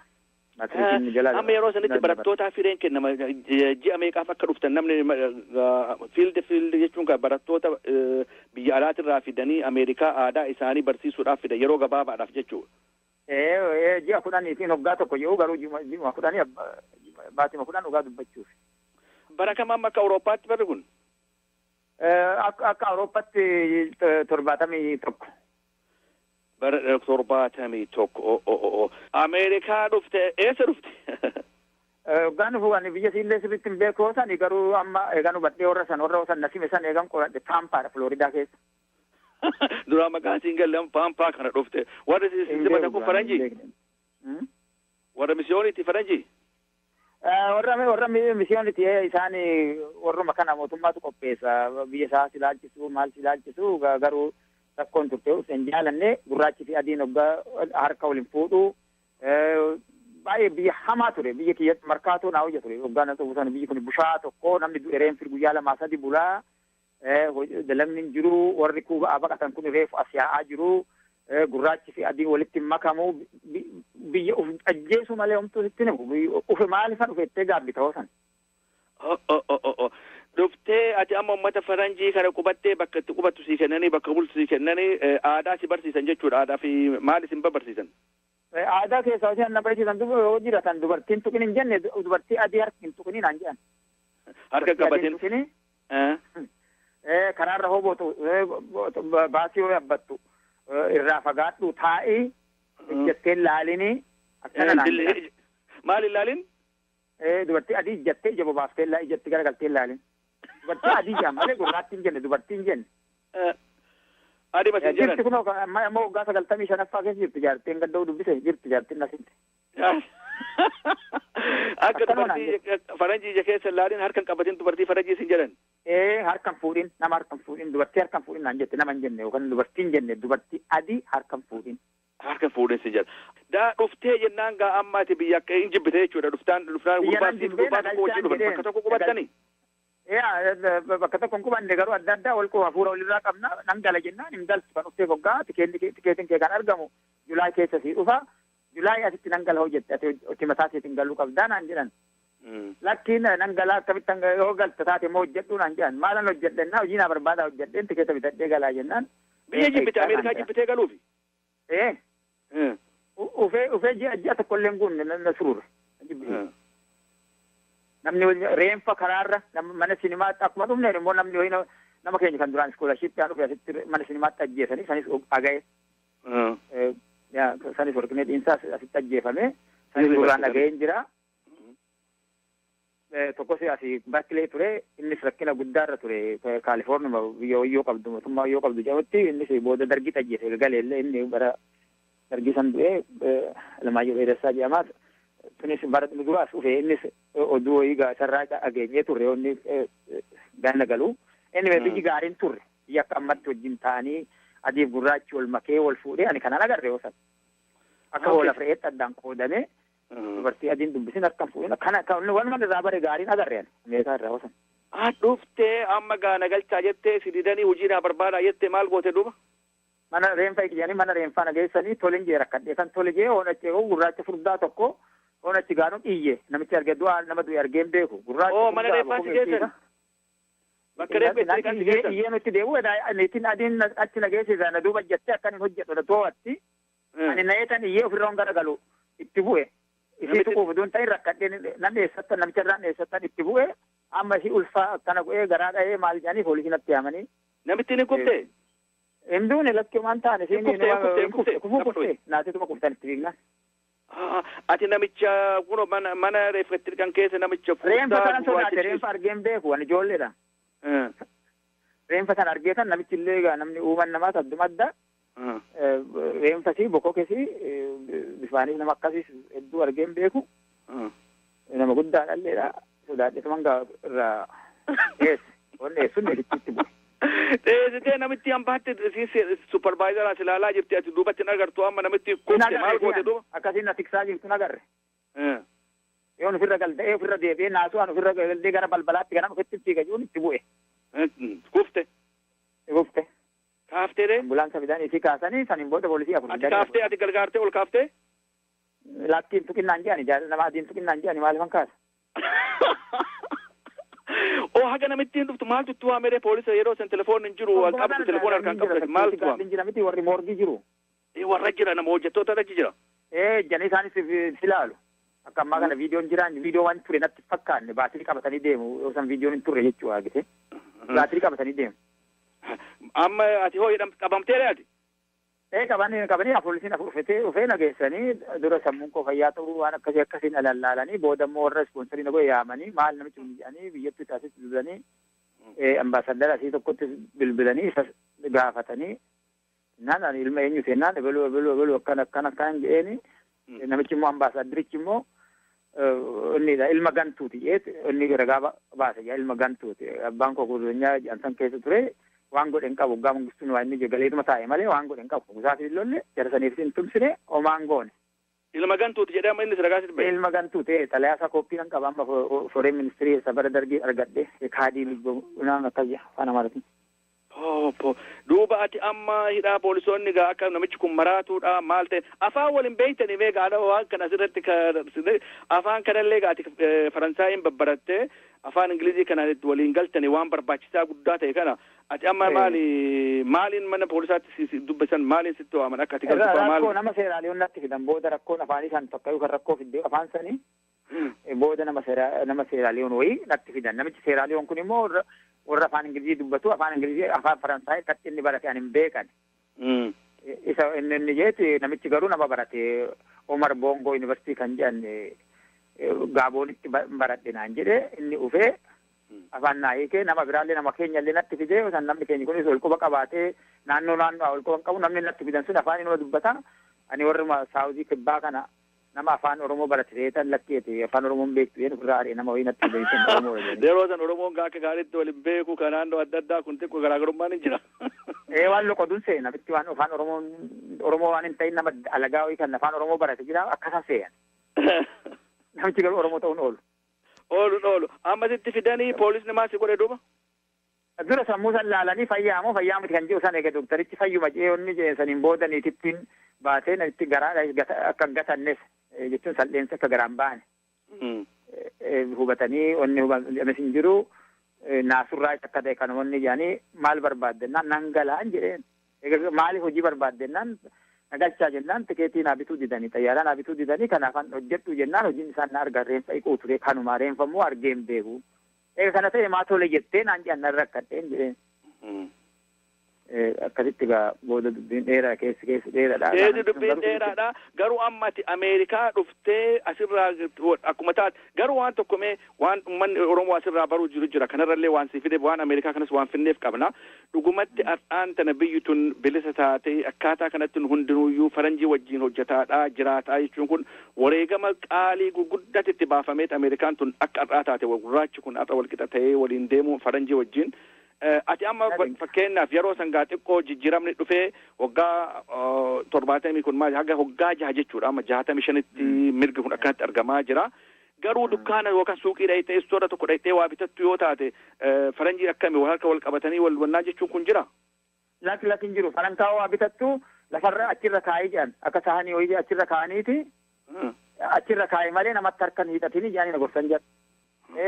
Amma yeroo sanitti barattootaaf hireen kennama, ji'a meeqaaf akka dhuftan? Namni field jechuun kan barattoota biyya alaatirraa fidanii Ameerikaa aadaa isaanii barsiisuudhaaf fidan yeroo gabaabaadhaaf jechuudha. Ji'a 10 fi waggaa tokko jedhu, garuu ji'a 10, baatima 10 dhugaa dubbachuuf. Bara kam amma akka Awurooppaatti barri kun? Akka Awurooppaatti 71. Bara 71. Ameerikaa dhufte, eessa dhufte? Waggaan dhufu ani biyya siillee sirriitti hin beeku sani, garuu amma eegan hubadhee warra san, warra san nasime san eegan qoradhe, Taampaadha, Floridaa keessa. Duraa maqaan siin galle, Paampaa kana dhufte. Warri simatan kun faranjii? Warra misiyooniiti faranjii? Warra misiyooniti isaan, warruma kana mootummaatu qopheessa, biyya isaa si ilaalchisu, maal si ilaalchisu. Garuu rakkoon turte hin jaalanne, gurraachi fi adiin hoggaa harka waliin fuudhu, baay'ee biyya hamaa ture. Biyya kiyyatti markaatoo naa hojja ture hoggaa na ta'uu sana. Biyyi kun bushaa tokko, namni du'e reenfi guyyaa lamaa sadi bulaa, dalagni hin jiru. Warri Kuubaa baqatan kun reefu as yaa'aa jiru, gurraachi fi adiin walitti makamu, biyya uf ajjeesu malee homtuu sitti himu. Ufe maaliifan dhufe jettee gaabbita hoo san. Dhuftee ati amma uummata faranjii kana qubattee, bakka itti qubattu sii kennanii, bakka bultu sii kennanii, aadaa si barsiisan jechuudha. Aadaa fi maal isin barsiisan? Aadaa keessaa hojii na barsiisan yoo jiratan, dubartiin tuqin hin jenne, dubartii adii harka hin tuqinii naan jedhan. Harka qabatin. Karaarra hoo bootu, baasii yoo yaabbattu irraa fagaadhu, taa'ii ijjattee laalinii akkana naan jedhan. Maal ilaalin? Dubartii adii ijjattee ija bobaaftee ijatti garagaltee ilaalin. Dubartii adii jaa malee gurraatti hin jenne, dubartii hin jenne. Adii bas hin jedhan. Jirti kunoo, amma waggaa 95ffaa keessa jirti jaartiin, gadda'uu dubbise, jirti jaartiin asitti. Akka dubartii faranjii ija keessa ilaalin, harka hin qabatin dubartii faranjii sin jedhan. Ee, harka hin fuudhin, nama harka hin fuudhin, dubartii harka hin fuudhin naan jette. Nama hin jenne yookaan dubartii hin jenne, dubartii adii harka hin fuudhin. Harka fuudhin sin jedha. Daa dhuftee jennaan gaa amma ati biyya akka hin jibbite jechuudha, dhuftaan gurbaa siif gurbaa tokko wajjin dhufan, bakka tokko qubattanii. Yaa, bakka tokko hin qubanne, garuu adda addaa wal quba, hafuura walirraa qabna. Nan gala jennaan hin galtu, kan dhuftee hoggaa tikeetiin kee kan argamu July keessa sii dhufa. July asitti nan gala hojjette, ati hojii mataa keetiin galuu qabdaa naan jedhan. Lakkiin nan gala, akkamitti yoo galta taate immoo hojjedhuu naan jedhan. Maalan hojjedhennaa, hojii naa barbaada, hojjedheen tikeeta bitadhee galaa jennaan. Biyya jibbite, Ameerikaa jibbitee galuufi? Ee. Ufee ji'a tokko illee hin guunne na surure. Namni reenfa karaarra, mana sinimaatti akkuma dhufneen immoo namni wayii nama keenya kan duraan scholarshipii dhufe asitti mana sinimaatti ajjeesanii, sanis dhaga'e. Sanis Warqinee Dhiinsaa asitti ajjeefame. Sanis duraan dhaga'een jira. Tokkos asii Berkeley ture, innis rakkina guddaarra ture, Kaalifoornima biyya wayyoo qabdu, mootummaa wayyoo qabdu jedhamutti. Innis booda dargiitti ajjeese galeellee, inni bara dargii san du'ee, Alamaayyoo Dheeressaa jedhama. Tunis bara duraas dhufe, innis oduu wayii isarraa dhageenyee turre inni ganna galu. Anyway, biyyi gaariin turre, biyya akka ammatti wajjin ta'anii adiif gurraachi wal makee wal fuudhee ani kanaan agarre yoo san. Akka hoola re'eetti addaan qoodamee, dubartii adiin dubbisin, harkaan fuudhin, kana walumaa irraa bare gaariin agarre ani Ameerikaa irraa yoo san. Ah, dhuftee amma gaana galchaa jettee si didanii, hojii naa barbaadaa jettee, maal goote duuba? Mana reenfa jedhanii mana reenfaa na geessanii, tole jee rakkadhee kan tole jee oon achi gurraacha furdaa tokko oon achi gaanu iyye, namichi arge du'aa, nama du'e argee hin beeku gurraacha. Oo, mana reenfaa si geessan? Bakka reeffa itti kan si geessan? Iyyee nutti deebi'u, niitiin adiin achi na geessisa, na duuba jettee akkan hin hojjedhu na to'atti. Ani na'eetan iyyee ofirraa garagalu itti bu'e. Isii tuquuf utuu hin ta'in rakkadhee nan dheessattan, namicha irraan dheessattan itti bu'e. Amma isii ulfaa akkana godhee garaa dha'ee maal jedhanii poolisiin natti yaamanii. Namitti ni kuftee? Hin duune, lakkee waan taane. Kuftee, kuftee, kufuu kuftee naatituma kuftan itti fiignaan. Ati namicha kuno mana reeffatti kan keessa namicha Reenfa sana sodaate, reenfa argeen beeku, ani ijoolleedha. Reenfa sana argee kan namichi illee egaa namni uuman namaas adduma adda. Reenfa si bokkoo bifaanis nama akkasiis hedduu argeen beeku. Nama guddaadha illeedha. Sodaadhe tuman irraa eesse. Wanni eessuun itti bu'e. Dheessitee namitti hambaatti supervisor as ilaalaa jirti, ati duubatti hin agartu. Amma namitti kufte, maal goote duuba? Akkasiin na tiksaa jirtu nagarre. Yoon ofirra galtee ofirra deebi'ee naasuu an ofirra galtee gara balbalaatti ganam ofitti fiiga jiruun itti bu'e. Kufte. Kufte. Kaaftee dee? Ambulaansa fidanii isii kaasanii, saniin booda poolisii 4. Ati kaaftee, ati gargaartee ol kaaftee? Lakkiin tuqinnaan jedhani, nama adiin tuqinnaan jedhani, maaliifan kaasa? Oo, haga namitti hin dhuftu maaltu itti waamee? Poolisa yeroo san telefoon hin jiru, wal qabdu, telefoon harkaan qabdu, maaltu waame? Jira miti, warri morgii jiru. Warra jira, nama hojjettoota achi jira. Ee, janii isaanis si ilaalu. Akka ammaa kana viidiyoon jiraan, viidiyoo waan ture natti fakkaanne, baatirii qabatanii deemu, yoo san viidiyoon hin turre jechuu argite. Baatirii qabatanii deemu. Amma ati hoo qabamtee ati? Ee, qabanii poolisiin 4 ufetee ufee nageessanii, dura sammuun koo fayyaa ta'uu waan akkasii akkasiin alallaalanii, booda immoo warra sponsorii na godhe yaamanii, maal namichi kun jedhanii, biyyattuu taasisu bilbilanii, ambaasaddara asii tokkotti bilbilanii isa gaafatanii naan, ani ilma eenyu seennaan, ebeluu ebeluu ebeluu akkana akkana akkan jedheeni. Namichi immoo, ambaasaddarichi immoo, inni ilma gantuuti jedheet inni ragaa baase. Ilma gantuuti, abbaan koo gurgureenyaa jedhan san keessa ture, waan godhe hin qabu, waggaa Mangistuun waan inni galeetuma taa'e malee waan godhe hin qabu, isaaf hin lolle, jara saniif hin tumsine, homaan goone. Ilma gantuuti jedhee amma inni ragaa sitti ba'e. Ilma gantuuti, xalayaa isaa kooppii nan qaba, amma foreign ministry isa bara Dargii argadhe, kaadii naan akkas afaan Amaaratiin. Duuba ati amma hidhaa, poolisoonni gaa akka namichi kun maraatuudha maal ta'e, afaan waliin beektanii mee gaadha waan kana asirratti afaan kanallee gaa ati Faransaayiin babbarattee afaan Ingilizii kana waliin galtanii, waan barbaachisaa guddaa ta'e kana ati amma maali maaliin mana poolisaatti dubbisan, maaliin sitti waaman akka ati galtu maal? Rakkoo nama Seeraaliyoon natti fidan booda, rakkoon afaanii san tokko kan rakkoo fidde afaan sanii, booda nama Seeraaliyoon wayii natti fidan. Namichi Seeraaliyoon kun immoo warra afaan Ingilizii dubbatu, afaan Ingilizii afaan Faransaayii akkatti inni barate ani hin beekan. Isa inni jeeti namichi garuu nama barate, Omar Bongo University kan jedhan Gaaboonitti baradhe naan jedhe. Inni ufee afaan naa hiikee, nama biraallee, nama keenyallee natti fidee, san namni keenya kunis ol quba qabaatee, naannoo naannoo ol quba qabu, namni natti fidan sun afaan inuma dubbata. Ani warruma saawuzii kibbaa kana nama afaan Oromoo barate ta'eetan lakkeete, afaan Oromoon beektu yeen ofirraa ari'e, nama wayii natti beektan Oromoo. Yeroo san Oromoon akka gaariitti waliin beeku, kan naannoo adda addaa kun xiqqoo garaagarummaan hin jira. Ee, waan loqoduun seena, namitti waan afaan Oromoo Oromoo waan hin ta'in, nama alagaa wayii kan afaan Oromoo barate jira, akkasa seeyan. Namichi garuu Oromoo ta'uun oolu. Oolu oolu. Amma sitti fidanii poolisni maal si godhe duuba? Dura sammuu san laalanii, fayyaa moo fayyaa miti kan jiru san, eega doktarichi fayyuma jedhee onni jedhe saniin booda niitittiin baatee namitti garaa akka hin gatannes jechuun salpheensi akka garaan baane. Hubatanii onni hubames hin jiru, naasurraa akka ta'e kan onni jedhanii, maal barbaaddennaan nan galaan jedheen. Maaliif hojii barbaaddennaan, nagalchaa jennaan, tikeetii naa bituu didanii, xayyaaraa naa bituu didanii, kanaafan hojjedhu jennaan, hojiin isaan na argan reenfa dhiquu ture, kanuma reenfa immoo argee hin beeku. Eega kana ta'e maa tole jettee naan jedhan, nan rakkadheen jedheen. Akkasitti egaa booda dubbiin dheeraa, keessi keessi dheeraadha. Keessi dubbiin dheeraadha. Garuu amma ati Ameerikaa dhuftee asirraa akkuma taate, garuu waan tokko mee waan uummanni Oromoo asirraa baruu jiru jira. Kanarrallee waan si fide, waan Ameerikaa kanas waan finneef qabna. Dhugumatti har'aan tana biyyi tun bilisa taatee akkaataa kanatti hundinuyyuu faranjii wajjin hojjetaadhaa jiraataa jechuun kun wareegama qaalii gurguddaatti itti baafameet Ameerikaan tun akka har'aa taate, gurraachi kun har'a walqixa ta'ee waliin deemuu faranjii wajjin. Ati amma fakkeenyaaf yeroo sangaa xiqqoo jijjiiramni dhufee waggaa 70 kun maal, haga waggaa 6 jechuudha, amma 65tti mirgi kun akkanatti argamaa jira. Garuu dukkaana yookaan suuqii dhayitee, istoora tokko dhayitee waa bitattu yoo taate, faranjii akkami wal harka wal qabatanii wal wannaa jechuun kun jira? Lakki, lakki, hin jiru. Farankaa waa bitattu lafarra achirra kaa'ii jedhan, akka sahanii wayii achirra kaa'aniiti, achirra kaa'ii malee namatti harkan hiixatini jedhanii na gorsan jedhan.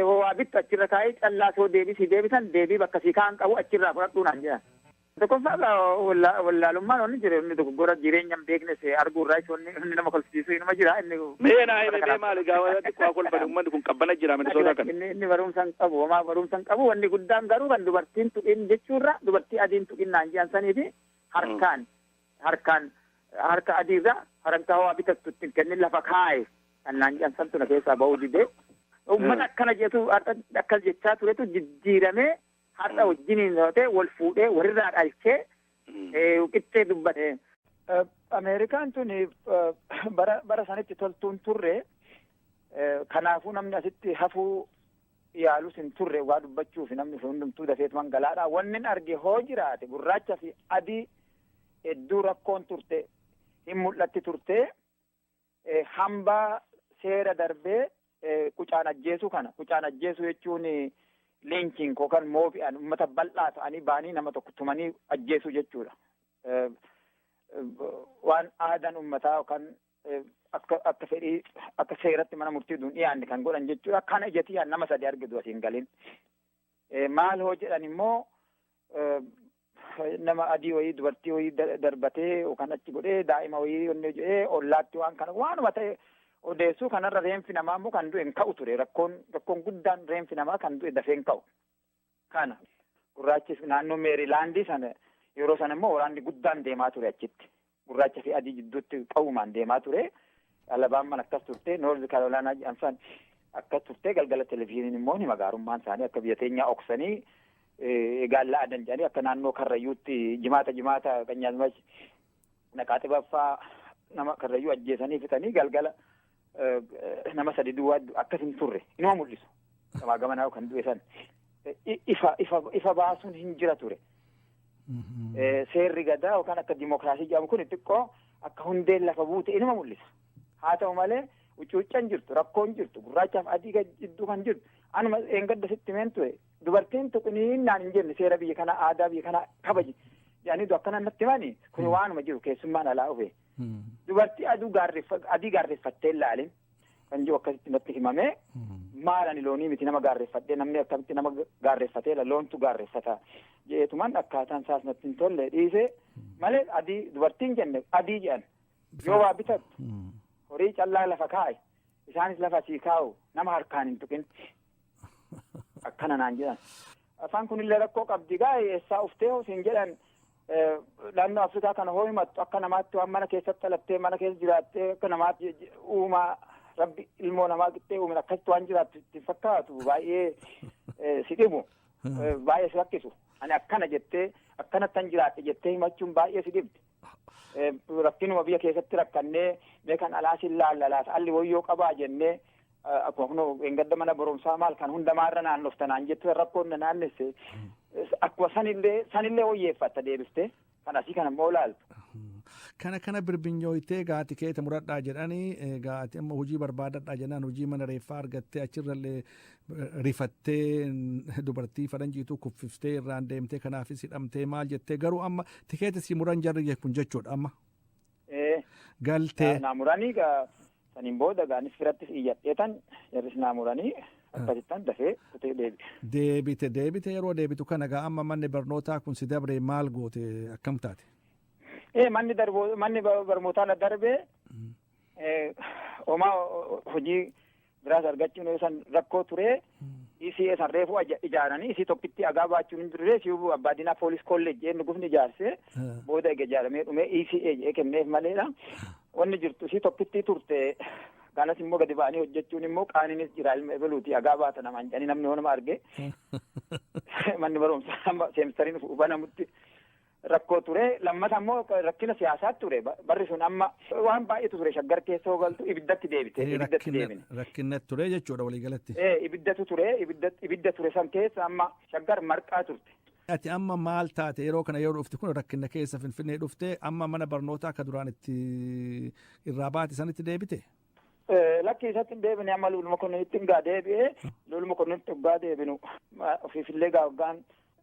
Waa bittu achirra kaa'ee, callaa soo deebisii deebisan, deebii bakka sii kaan qabu achirraa fudhadhuu naan jedhan. Tokkoffaa wallaalummaan onni jiru, inni dogoggora jireenya hin beeknes arguu irraa inni nama kolfisiisu inuma jira inni. Mee naa hime mee, maali gaafa xiqqoo kolfan, uummanni kun qabbana jira Minnesota kana. Inni barumsa hin qabu, homaa barumsa hin qabu. Wanni guddaan garuu kan dubartiin tuqin jechuurra, dubartii adiin tuqin naan jedhan sanii fi harkaan harka adiirra harka waa bitattu ittiin kennin lafa kaa'e kan naan jedhan santu na keessaa ba'uu didee. Uummata akkana jedhu akkas jechaa turetu jijjiiramee har'a wajjiniin ta'e wal fuudhee walirraa dhalchee qixxee dubbate. Ameerikaan tun bara sanitti toltuun turre, kanaafuu namni asitti hafuu yaalus hin turre waa dubbachuuf namni hundumtuu dafeetuman galaadha. Wanni arge hoo jiraate gurraacha fi adii hedduu rakkoon turte hin mul'atti turte hambaa seera darbee qucaan ajjeesuu kana qucaan ajjeesuu jechuun lynching yookaan moobi'an uummata bal'aa ta'anii ba'anii nama tokko tumanii ajjeesuu jechuudha. Waan aadaan uummataa yookaan akka fedhii akka seeratti mana murtii duun dhiyaanne kan godhan jechuudha. Kana ijatti nama sadi argitu asiin galin. Maal hoo jedhan immoo nama adii wayii dubartii wayii darbatee yookaan achi godhee daa'ima wayii onnee jedhee ollaatti waan kana waanuma ta'e odeessuu kanarra reenfi namaa immoo kan du'e hin ka'u ture. Rakkoon guddaan reenfi namaa kan du'e dafee hin ka'u. Kana gurraachis naannoo Meerilaandii sana yeroo sana immoo waraanni guddaan deemaa ture achitti. Gurraacha fi adii jidduutti qawwumaan deemaa ture. Alabaamman akkas turte, Noorz Kaarolaanaa jedhan san akkas turte. Galgala televizyiiniin immoo ni magaarummaan isaanii akka biyya teenyaa oksanii egaallaa adan jedhanii akka naannoo Karrayyuutti jimaata jimaata qanyaazmach naqaa xibaffaa nama Karrayyuu ajjeesanii fixanii galgala nama sadi duwwaa akkas hin turre inuma mul'isu. Gamaa gamanaa kan du'e san ifa baasuun hin jira ture. Seerri gadaa yookaan akka dimookiraasii jedhamu kun xiqqoo akka hundeen lafa buute inuma mul'isa. Haa ta'u malee huccuuccaan jirtu, rakkoon jirtu, gurraachaaf adii jidduu kan jirtu anuma eengadda sitti himeen ture. Dubartiin tuqniinnaan hin jenne seera biyya kanaa aadaa biyya kanaa kabaji jedhanii akkana natti himani kun waanuma jiru keessummaan alaa dhufe. Dubartii adii gaarreeffattee ilaalin kan jiru akkasitti natti himame maal ani loonii miti nama gaarreeffadhee namni akkamitti nama gaarreeffatee loontu gaarreeffata jeetuman akkaataan isaas natti hin tolle dhiise malee adii dubartiin jenne adii jedhan yoo waa bitattu horii callaa lafa kaa'e isaanis lafa sii kaa'u nama harkaan hin tuqin akkana naan jedhan. Afaan kunillee rakkoo qabdi gaa eessaa uftee siin jedhan naannoo Afrikaa kana hoo himattu akka namaatti waan mana keessatti dhalattee mana keessa jiraattee akka namaatti uumaa rabbi ilmoo namaa qixxee uume akkasitti waan jiraattu itti fakkaatu baay'ee si dhibu baay'ee si rakkisu ani akkana jettee akkanattan jiraadhe jettee himachuun baay'ee si dhibdi. Rakkinuma biyya keessatti rakkannee mee kan alaas hin laallalaas alli wayyoo qabaa jennee akkuma kunoo engadda mana barumsaa maal kan hundamaarra naannoftanaan jettu rakkoon na naannesse akkuma sanillee wayyeeffatta deebiste kan asii kana immoo ilaaltu. Kana birbinyooyitee gaati keeta muradhaa jedhanii gaati amma hojii barbaadadhaa jennaan hojii mana reeffaa argattee achirrallee rifattee dubartii faranjiituu kuffiftee irraan deemtee kanaafis hidhamtee maal jettee garuu amma tikeeta si muran jarri kun jechuudha amma. Galtee. Naa muranii saniin booda gaanis firattis iyyadheetan jarris naa muranii akkasittan dafee kutee deebite. Deebite yeroo deebitu kana gaa amma manni barnootaa kun si dabre maal goote akkam taate? Manni barnootaa na darbee homaa hojii biraas argachuun san rakkoo ture. Isii san reefu ijaaranii isii tokkitti agaa baachuun hin turre si'uu Abbaadinaa Poolis Kolleej jennee gufni ijaarse booda ega ijaaramee dhumee ECA jedhee kenneef maleedha. Wanni jirtu isii tokkitti turte kanas immoo gadi ba'anii hojjechuun immoo qaaniinis jira ilma ebaluuti agaa baata namaan jedhanii namni hoonuma arge. Manni barumsaa amma seemistariin banamutti rakkoo ture. Lammata immoo rakkina siyaasaa ture. Barri sun amma waan baay'eetu ture. Shaggar keessa hoogaltu ibiddatti deebite. Ibiddatti deebine. Rakkinatti ture jechuudha waliigalatti. Ibiddatu ture. Ibidda ture san keessa amma Shaggar marqaa turte. Ati amma maal taate yeroo kana yeroo dhufte kun rakkina keessa Finfinnee dhufte amma mana barnootaa akka duraan itti irraa baate sanitti deebite? Lakki isatti hin deebine amma luluma kunninitti gaa deebi'ee luluma kunninitti gaa deebinu ofiifillee gaa waggaan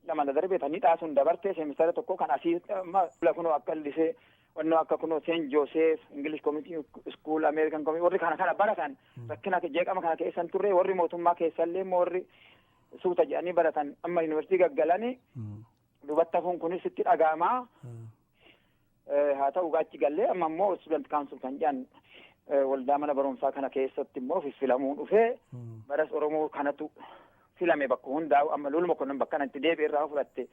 lama la darbe tanii xaasuun dabartee seemistara tokko kan asii kunoo akka lisee wannoo akka kunoo Saint Joseph English Community School American Community warri kana kana baratan rakkina jeeqama kana keessan turre warri mootummaa keessallee immoo warri suuta jedhanii baratan amma yuunivarsiitii gaggalanii dubatta kun kunis itti dhaga'amaa haa ta'u gaachi gallee amma immoo student council kan jedhan waldaa mana barumsaa kana keessatti immoo filamuu dhufee baras Oromoo kanatu filame bakka hundaa'u amma loluma konnon bakka kanatti deebi'e irraa fudhatte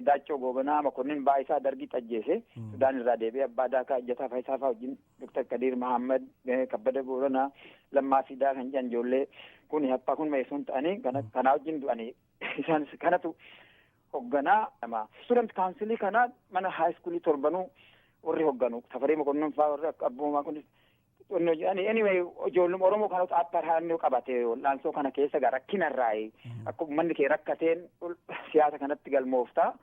Daachoo Goobanaa Makonnin Baayisaa Dargii Xajjeese Sudaan irraa deebi'e Abbaa Daakaa Ejjataa Faayisaa fa'aa wajjin Dr. Kadiir Mahammad Kabbada Booranaa Lammaa Fidaa kan jedhan ijoollee kun happaa kun meessuun ta'anii kanaa wajjin du'anii isaanis kanatu hogganaa nama student councilii kana mana high schoolii torbanuu warri hogganu Tafarii Makonnin fa'aa warri akka abboomaa kunis Anyway, ijoolluma Oromoo kanatu upper hand qabate wal'aansoo kana keessa gara rakkinarraayi. Akka uummanni kee rakkateen siyaasa kanatti galmoofta.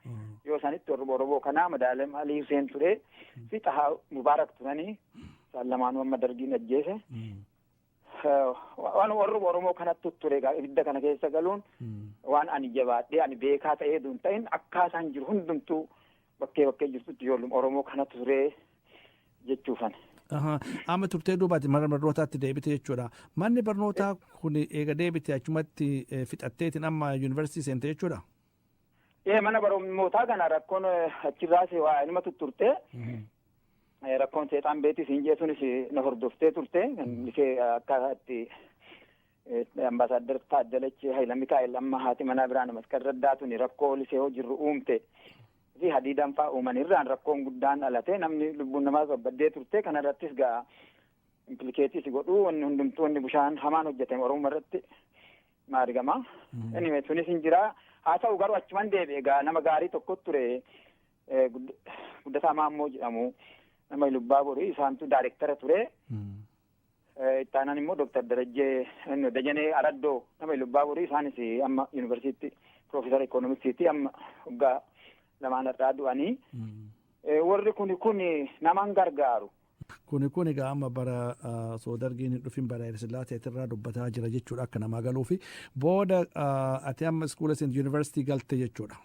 Yoo sanitti warri Oromoo kanaa Madaalem Alii Huseen ture fi Xahaa Mubaarak turanii, isaan lamaanuu amma Dargiin ajjeese. Waan warri Oromoo kanatti ture ibidda kana keessa galuun waan ani jabaadhee ani beekaa ta'ee duun ta'in akkaataan jiru hundumtuu bakkee bakkee jirtutti ijoolluma Oromoo kanatti ture jechuufan. Amma turtee duubaati mana barnootaatti deebite jechuudha. Manni barnootaa kun eega deebite achumatti fixatteetiin amma yuunivarsiitii seente jechuudha. Ee, mana barnootaa kana rakkoon achirraas waa inuma tutturte. Rakkoon seexaan beetii siin jee sunis na hordoftee turte. Ishee akka itti Ambaasaadder Taaddalech Hayila Mikaa'el, amma haati manaa Birhaana Masqal Raddaa, tuni rakkoo lisee jirru uumte. Fi hadiidaan fa'aa uumanirraan rakkoon guddaan dhalate, namni lubbuun namaas babbaddee turte. Kanarrattis gaa implicate si godhuu, wanni hundumtuu wanni bishaan hamaan hojjetame Oromoo irratti maarigama. Anyway, sunis hin jira. Haa ta'u garuu achuman deebi'e. Gaa nama gaarii tokko ture, Guddataa Maammoo jedhamu, nama Lubbaa Borii, isaantu daayirektara ture. Ittaanaan immoo Dooktar Darajjee Dajanee Araddoo, nama Lubbaa Borii, isaanis amma yuunivarsiitii piroofeesara ikoonomiksiiti, amma waggaa 2 irraa du'anii. Warri kun naman gargaaru. Kun egaa amma bara osoo Dargiin hin dhufin, bara Hayilasillaasee dubbataa jira jechuudha akka namaa galuufi. Booda ati amma iskuula seent yuunivarsiitii galte jechuudha.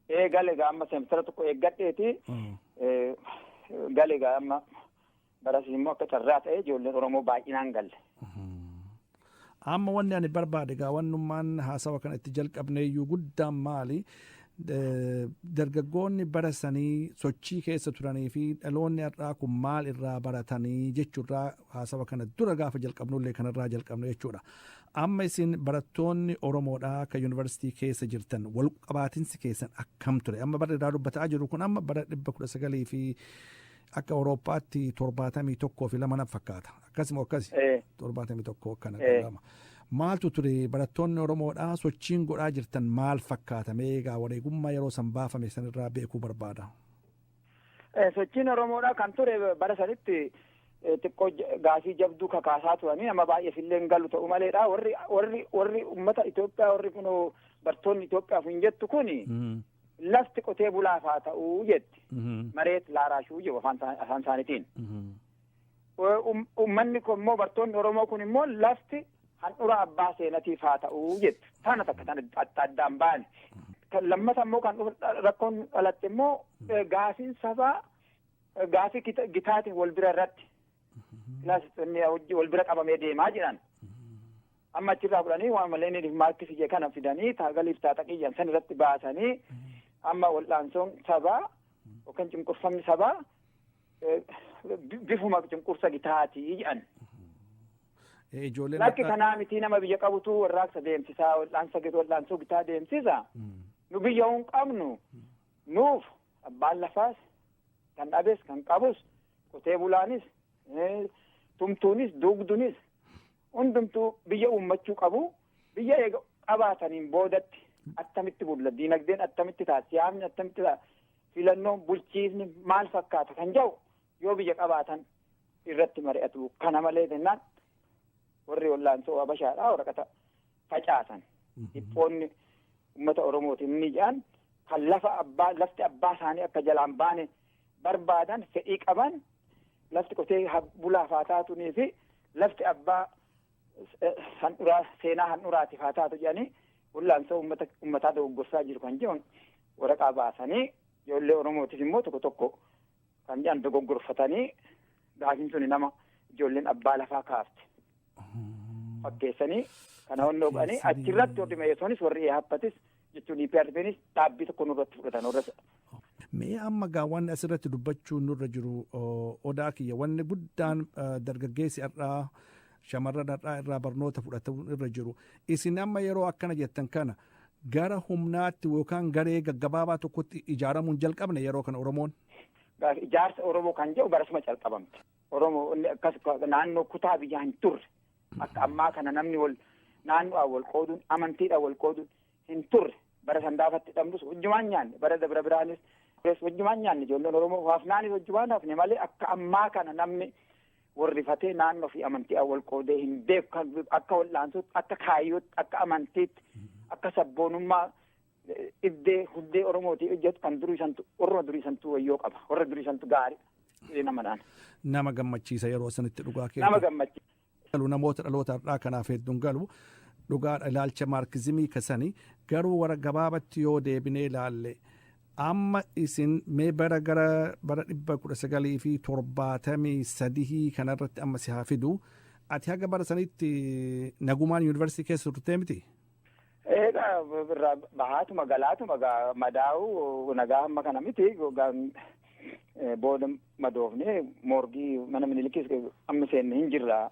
Ee, gale egaa amma seemistara tokko eeggadheeti. Gale egaa amma barasii immoo akka carraa ta'e ijoolleen Oromoo baay'inaan galle. Amma wanni ani barbaade egaa, wannummaan haasawa kana itti jalqabne iyyuu guddaan maali? Dargaggoonni bara sanii sochii keessa turanii fi dhaloonni har'aa kun maal irraa baratanii jechuurraa haasawa kana dura gaafa jalqabnullee kanarraa jalqabne jechuudha. Amma isin barattoonni Oromoodhaa akka yuunivarsiitii keessa jirtan wal qabaatinsi keessan akkam ture? Amma bara irraa dubbataa jiru kun amma bara 1900 fi akka Awurooppaatti 71 fi 2 na fakkaata. Akkasuma akkasi. 71 akkana lama. Maaltu ture? Barattoonni Oromoodhaa sochiin godhaa jirtan maal fakkaata? Mee egaa wareegummaa yeroo san baafame sanirraa beekuu barbaada. Sochiin Oromoodhaa kan ture bara sanitti xiqqoo gaafii jabduu kakaasaa turanii nama baay'eef illee hin galu ta'u maleedha. Warri uummata Itoophiyaa, warri kun barattoonni Itoophiyaaf hin jettu kuni lafti qotee bulaaf haa ta'uu jetti. መሬት ላራሹ jedhu afaan isaaniitiin. Uummanni kun immoo, barattoonni Oromoo kun immoo, lafti handhura abbaa seenatiif haa ta'uu jettu. Tana takka tan adda addaan baane. Kan lammata immoo kan rakkoon dhalatte immoo gaafiin sabaa gaafii gitaatiin wal bira irratti wal bira qabamee deemaa jedhan. Amma achirraa fudhanii waan malee inni Maarkis ije kana fidanii taagaliif taaxaqiyyan san irratti baasanii amma wal'aansoon sabaa yookaan cunqurfamni sabaa bifuma cunqursa gitaatii jedhan. Ijoolleen Lakki kanaa miti, nama biyya qabutu warraaqsa deemsisaa, wal'aansa wal'aansoo gitaa deemsisa. Nu biyya hin qabnu, nuuf abbaan lafaas kan dhabes kan qabus, qotee bulaanis, tumtuunis, duugdunis hundumtuu biyya uummachuu qabu. Biyya eega qabaataniin boodatti attamitti bulla, diinagdeen attamitti ta'a, siyaasni attamitti ta'a, filannoon bulchiisni maal fakkaata kan jedhu yoo biyya qabaatan irratti mari'atu. Kana malee jennaan warri wallaansoo Habashaadhaa waraqata facaasan dhiphoonni uummata Oromootiin ni jedhan, kan lafa abbaa, lafti abbaa isaanii akka jalaan baane barbaadan, fedhii qaban, lafti qotee bulaaf haa taatunii fi lafti abbaa handhuraa seenaa handhuraatiif haa taatu jedhanii wallaansoo uummata uummataa dogoggorsaa jiru kan jedhuun waraqaa baasanii, ijoollee Oromootis immoo tokko tokko kan jedhan dogoggorfatanii gaafiin suni nama ijoolleen abbaa lafaa kaafte fakkeessanii kana honnoo godhanii achirratti warri Meesoonis, warri EHAPPatis jechuun EPRPnis dhaabbii tokko nurratti fudhatan warra. Mee amma gaa wanni asirratti dubbachuu nurra jiru, odaa kiyya, wanni guddaan dargaggeessi har'aa, shamarran har'aa irraa barnoota fudhatuu irra jiru, isin amma yeroo akkana jettan kana gara humnaatti yookaan garee gaggabaabaa tokkotti ijaaramuun jalqabne yeroo kana Oromoon. Ijaarsa Oromoo kan jedhu barasuma calqabamte. Oromoo inni akkas naannoo kutaa biyyaa hin turre. Akka ammaa kana namni wal naannoodhaan wal qooduun, amantiidhaan wal qooduun hin turre. Bara sandaafatti dhabnus wajjumaan nyaanne, bara Dabra Biraanis wajjumaan nyaanne, ijoolleen Oromoo hafnaanis wajjumaan hafne malee akka ammaa kana namni Warrifatee naannoo fi amantii wal qoodee hin beeku, akka wal'aansootti, akka kaayyootti, akka amantiitti, akka sabboonummaa iddee hundee Oromootii hojjetu kan durii santu, warra durii santu wayyoo qaba, warra durii santu gaarii nama dhaan. Nama gammachiisa yeroo sanitti dhugaa keessa. Nama gammachiisa. Namoota dhaloota har'aa kanaaf hedduun galu dhugaadha ilaalcha maarkizimii kasanii, garuu warra gabaabatti yoo deebinee ilaalle, amma isin mee bara gara bara 1973 kanarratti amma si haa fidu, ati haga bara sanitti nagumaan yuunivarsiitii keessa turtee miti? Egaa irraa bahaatuma galaatuma madaa'u nagaa hamma kana miti. Booda madoofne, morgii mana Minilikis amma seenne hin jirra.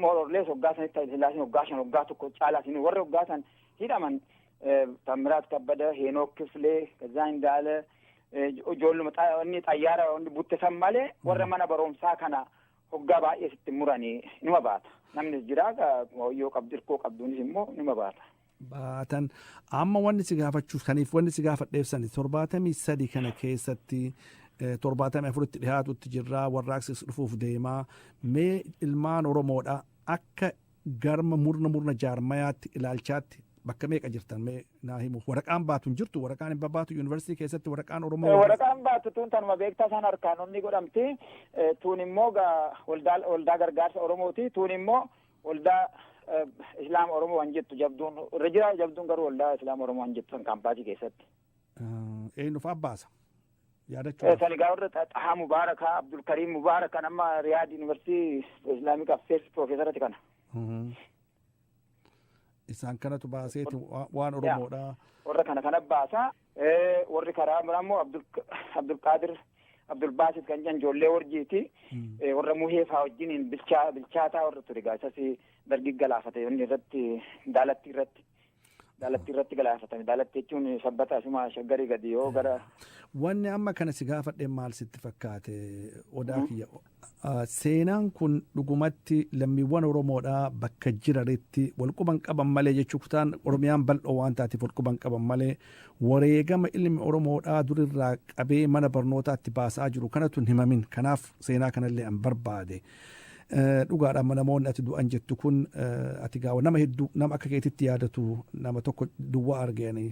Mororlees hoggaa sanitti Sillaaseen hoggaa 5, hoggaa 1 caalaa isin warra hoggaa san hidhaman, Taamiraat Kabbada, Heenook Kifilee, Gazzaa Indaala, ijoolluma inni xayyaara inni butte san malee, warra mana barumsaa kana hoggaa baay'ee sitti muranii nima baata. Namnis jira, hoyyoo qabdu, hirkoo qabduunis immoo nima baata. Baatan amma wanni si gaafachuuf kaniif wanni si gaafadheef sani, 73 kana keessatti, 74tti dhiyaatutti jirraa, warraaqsis dhufuuf deemaa, mee ilmaan Oromoodha akka garma murna murna jaarmayaatti ilaalchaatti bakka meeqa jirtan mee naa himu? Waraqaan baatu hin jirtu, waraqaan hin babaatu yuunivarsiitii keessatti, waraqaan Oromoo. Waraqaan baatu tun tanuma beektaa isaan harkaan onni godhamti. Tuun immoo waldaa gargaarsa Oromooti. Tuun immoo waldaa Islaama Oromoo waan jettu jabduun irra jira, jabduun garuu waldaa Islaama Oromoo waan jettu san kaampaasii keessatti. Eenyu fa'aa baasa? Yaadachuu. Sanigaa warra Xahaa Mubaarakaa, Abdulkariim Mubaarakan amma Riyaad Yuunivarsiitii Islamic Affairs Profeesarati kana. Isaan kanatu baaseeti waan Oromoodha. Warra kana kana baasaa. Warri karaa biraa immoo Abdulqaadir Abdulbaasit kan jedhan ijoollee warjiiti. Warra Muhee fa'aa wajjiniin bilchaataa warra ture gaa, isas dargii galaafate inni irratti daalatti irratti. Daalatti irratti galaafatame. Daalatti jechuun sabbata asuma shaggarii gadi yoo gara. Wanni amma kana si gaafadhe maal sitti fakkaate, odaa kiyya? Seenaan kun dhugumatti lammiiwwan Oromoodhaa bakka jiranitti walquban qaban malee jechuu, kutaan Oromiyaan bal'oo waan taateef walquban qaban malee, wareegama ilmi Oromoodhaa durirraa qabee mana barnootaatti baasaa jiru kanatu hin himamin. Kanaaf seenaa kanallee an barbaade. Dhugaadhaan namoonni ati du'an jettu kun, ati gaawa nama hedduu nama akka keetitti yaadatu nama tokko duwwaa arganii,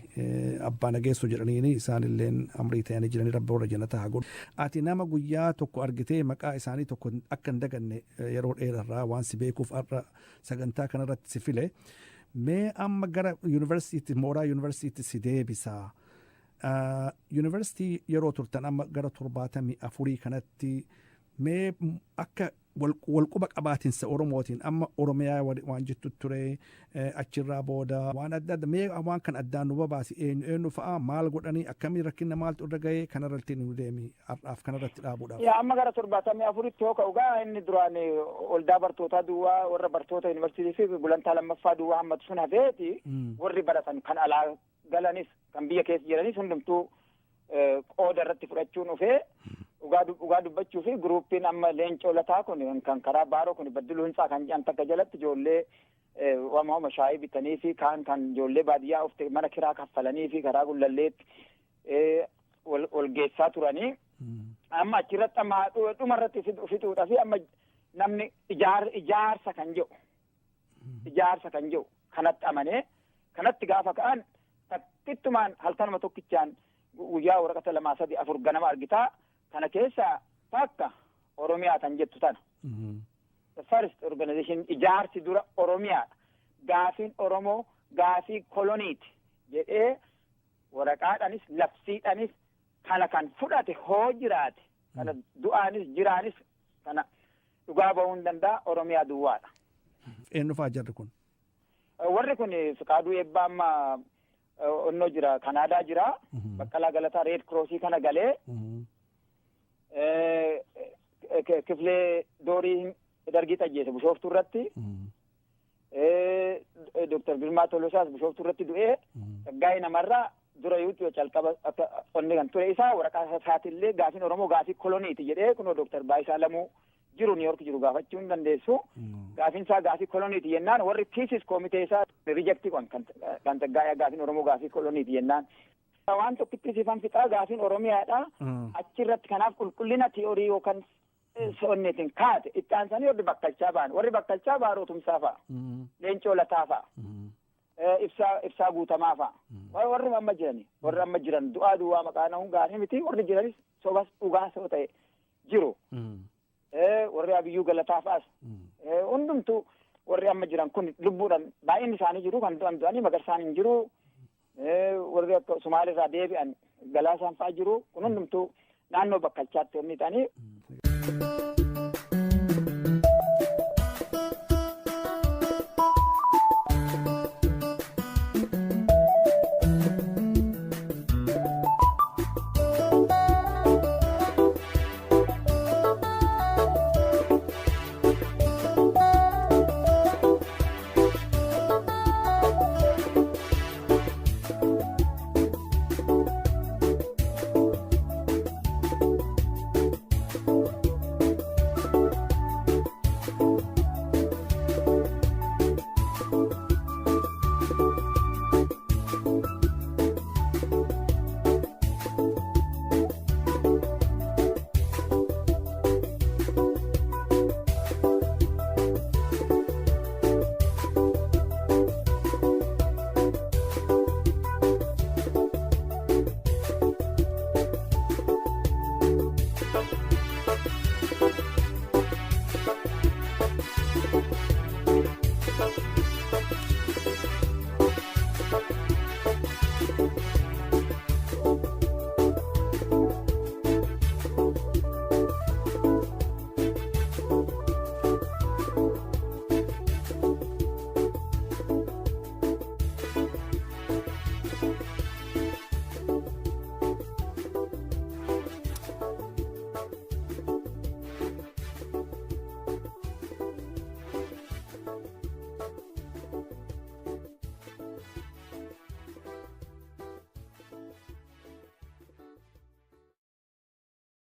abbaa nageessoo jedhaniini, isaanilleen amrii ta'anii jiranii, rabbi warra jannata haa godhu. Ati nama guyyaa tokko argitee maqaa isaanii tokko akka hin daganne yeroo dheerarraa waan si beekuuf har'a sagantaa kanarratti si file. Mee amma gara yuunivarsiitii, mooraa yuunivarsiitii si deebisaa. Yuunivarsiitii yeroo turtan amma gara 74 kanatti mee akka walquba qabaatinsa Oromootiin, amma Oromiyaa waan jettu ture, achirraa booda waan adda adda, mee waan kan addaan nu babaasi, eenyu eenyu fa'a, maal godhanii, akkamii, rakkina maaltu irra gahee, kanarratti nu deemi, har'aaf kanarratti dhaabuudhaaf. Yaa, amma gara 74tti yoo ka'u gaa, inni duraan waldaa bartootaa duwwaa, warra bartoota yuunivarsiitii fi gulantaa lammaffaa duwwaa hammatu sun hafeeti, warri baratan kan alaa galanis kan biyya keessa jiranis hundumtuu qooda irratti fudhachuun dhufee, dhugaa dubbachuu fi guruupiin amma Leencoo Lataa kun kan karaa Baaroo kun Baddiluu Hintsaa kan jedhan takka jalatti ijoollee wama shaayii bitanii fi kaan kan ijoollee baadiyyaa ufte mana kiraa kaffalanii fi karaa Gullalleetti wal geessaa turanii. Amma achirratti amma dhumarratti fixuudha fi amma namni ijaarsa kan jedhu kanatti amanee kanatti gaafa ka'an, takkittumaan halkanuma tokkichaan guyyaa waraqata lamaa sadi afur ganama argitaa. Kana keessa takka Oromiyaa kan jettu tana. The first organization ijaarsi dura Oromiyaadha. Gaafiin Oromoo gaafii koloniiti jedhee waraqaadhanis labsiidhanis kana kan fudhate hoo jiraate, kana du'aanis jiraanis kana dhugaa ba'uu hin danda'a, Oromiyaa duwwaadha. Eenyu fa'aa jarri kun? Warri kun Fiqaaduu Eebbaa amma onnoo jira, Kanaadaa jira. Baqqalaa Galataa Red Crossii kana galee, Kifilee Doorii dargii ajjeese Bishooftuu irratti. Dooktar Girmaa Tolosaas Bishooftuu irratti du'ee, Tsaggaayee Namarraa dura yuutu calqaba akka onni kan ture isaa waraqaa isaatillee gaafiin Oromoo gaafii koloniiti jedhee, kunoo Dooktar Baayisaa Lamuu jiru, Niiyork jiru, gaafachuu hin dandeessu. Gaafiin isaa gaafii koloniiti jennaan warri thesis komitee isaa reject godhan kan Tsaggaayee gaafiin Oromoo gaafii koloniiti jennaan. Waan tokkitti sifan fixaa, gaafiin Oromiyaadha. Achirratti kanaaf qulqullina tiyoorii yookaan Sonneetiin kaate itti aansanii warri Bakkalchaa ba'an, warri Bakkalchaa Baaroo Tumsaa fa'a, Leencoo Lataa fa'a, Ibsaa Guutamaa fa'a. Warri amma jirani, warri amma jiran du'aa duwwaa maqaa na'uun gaarii miti, warri jiranis sobas dhugaas yoo ta'e jiru. Warri Abiyyuu Galataa fa'as hundumtuu warri amma jiran kun lubbuudhaan baay'inni isaanii jiru. Kan du'an du'anii, Magarsaan hin jiru. Warri akka Sumaalirraa deebi'an Galaasaan fa'a jiru. Kun hundumtuu naannoo Bakkalchaatti wanni ta'anii.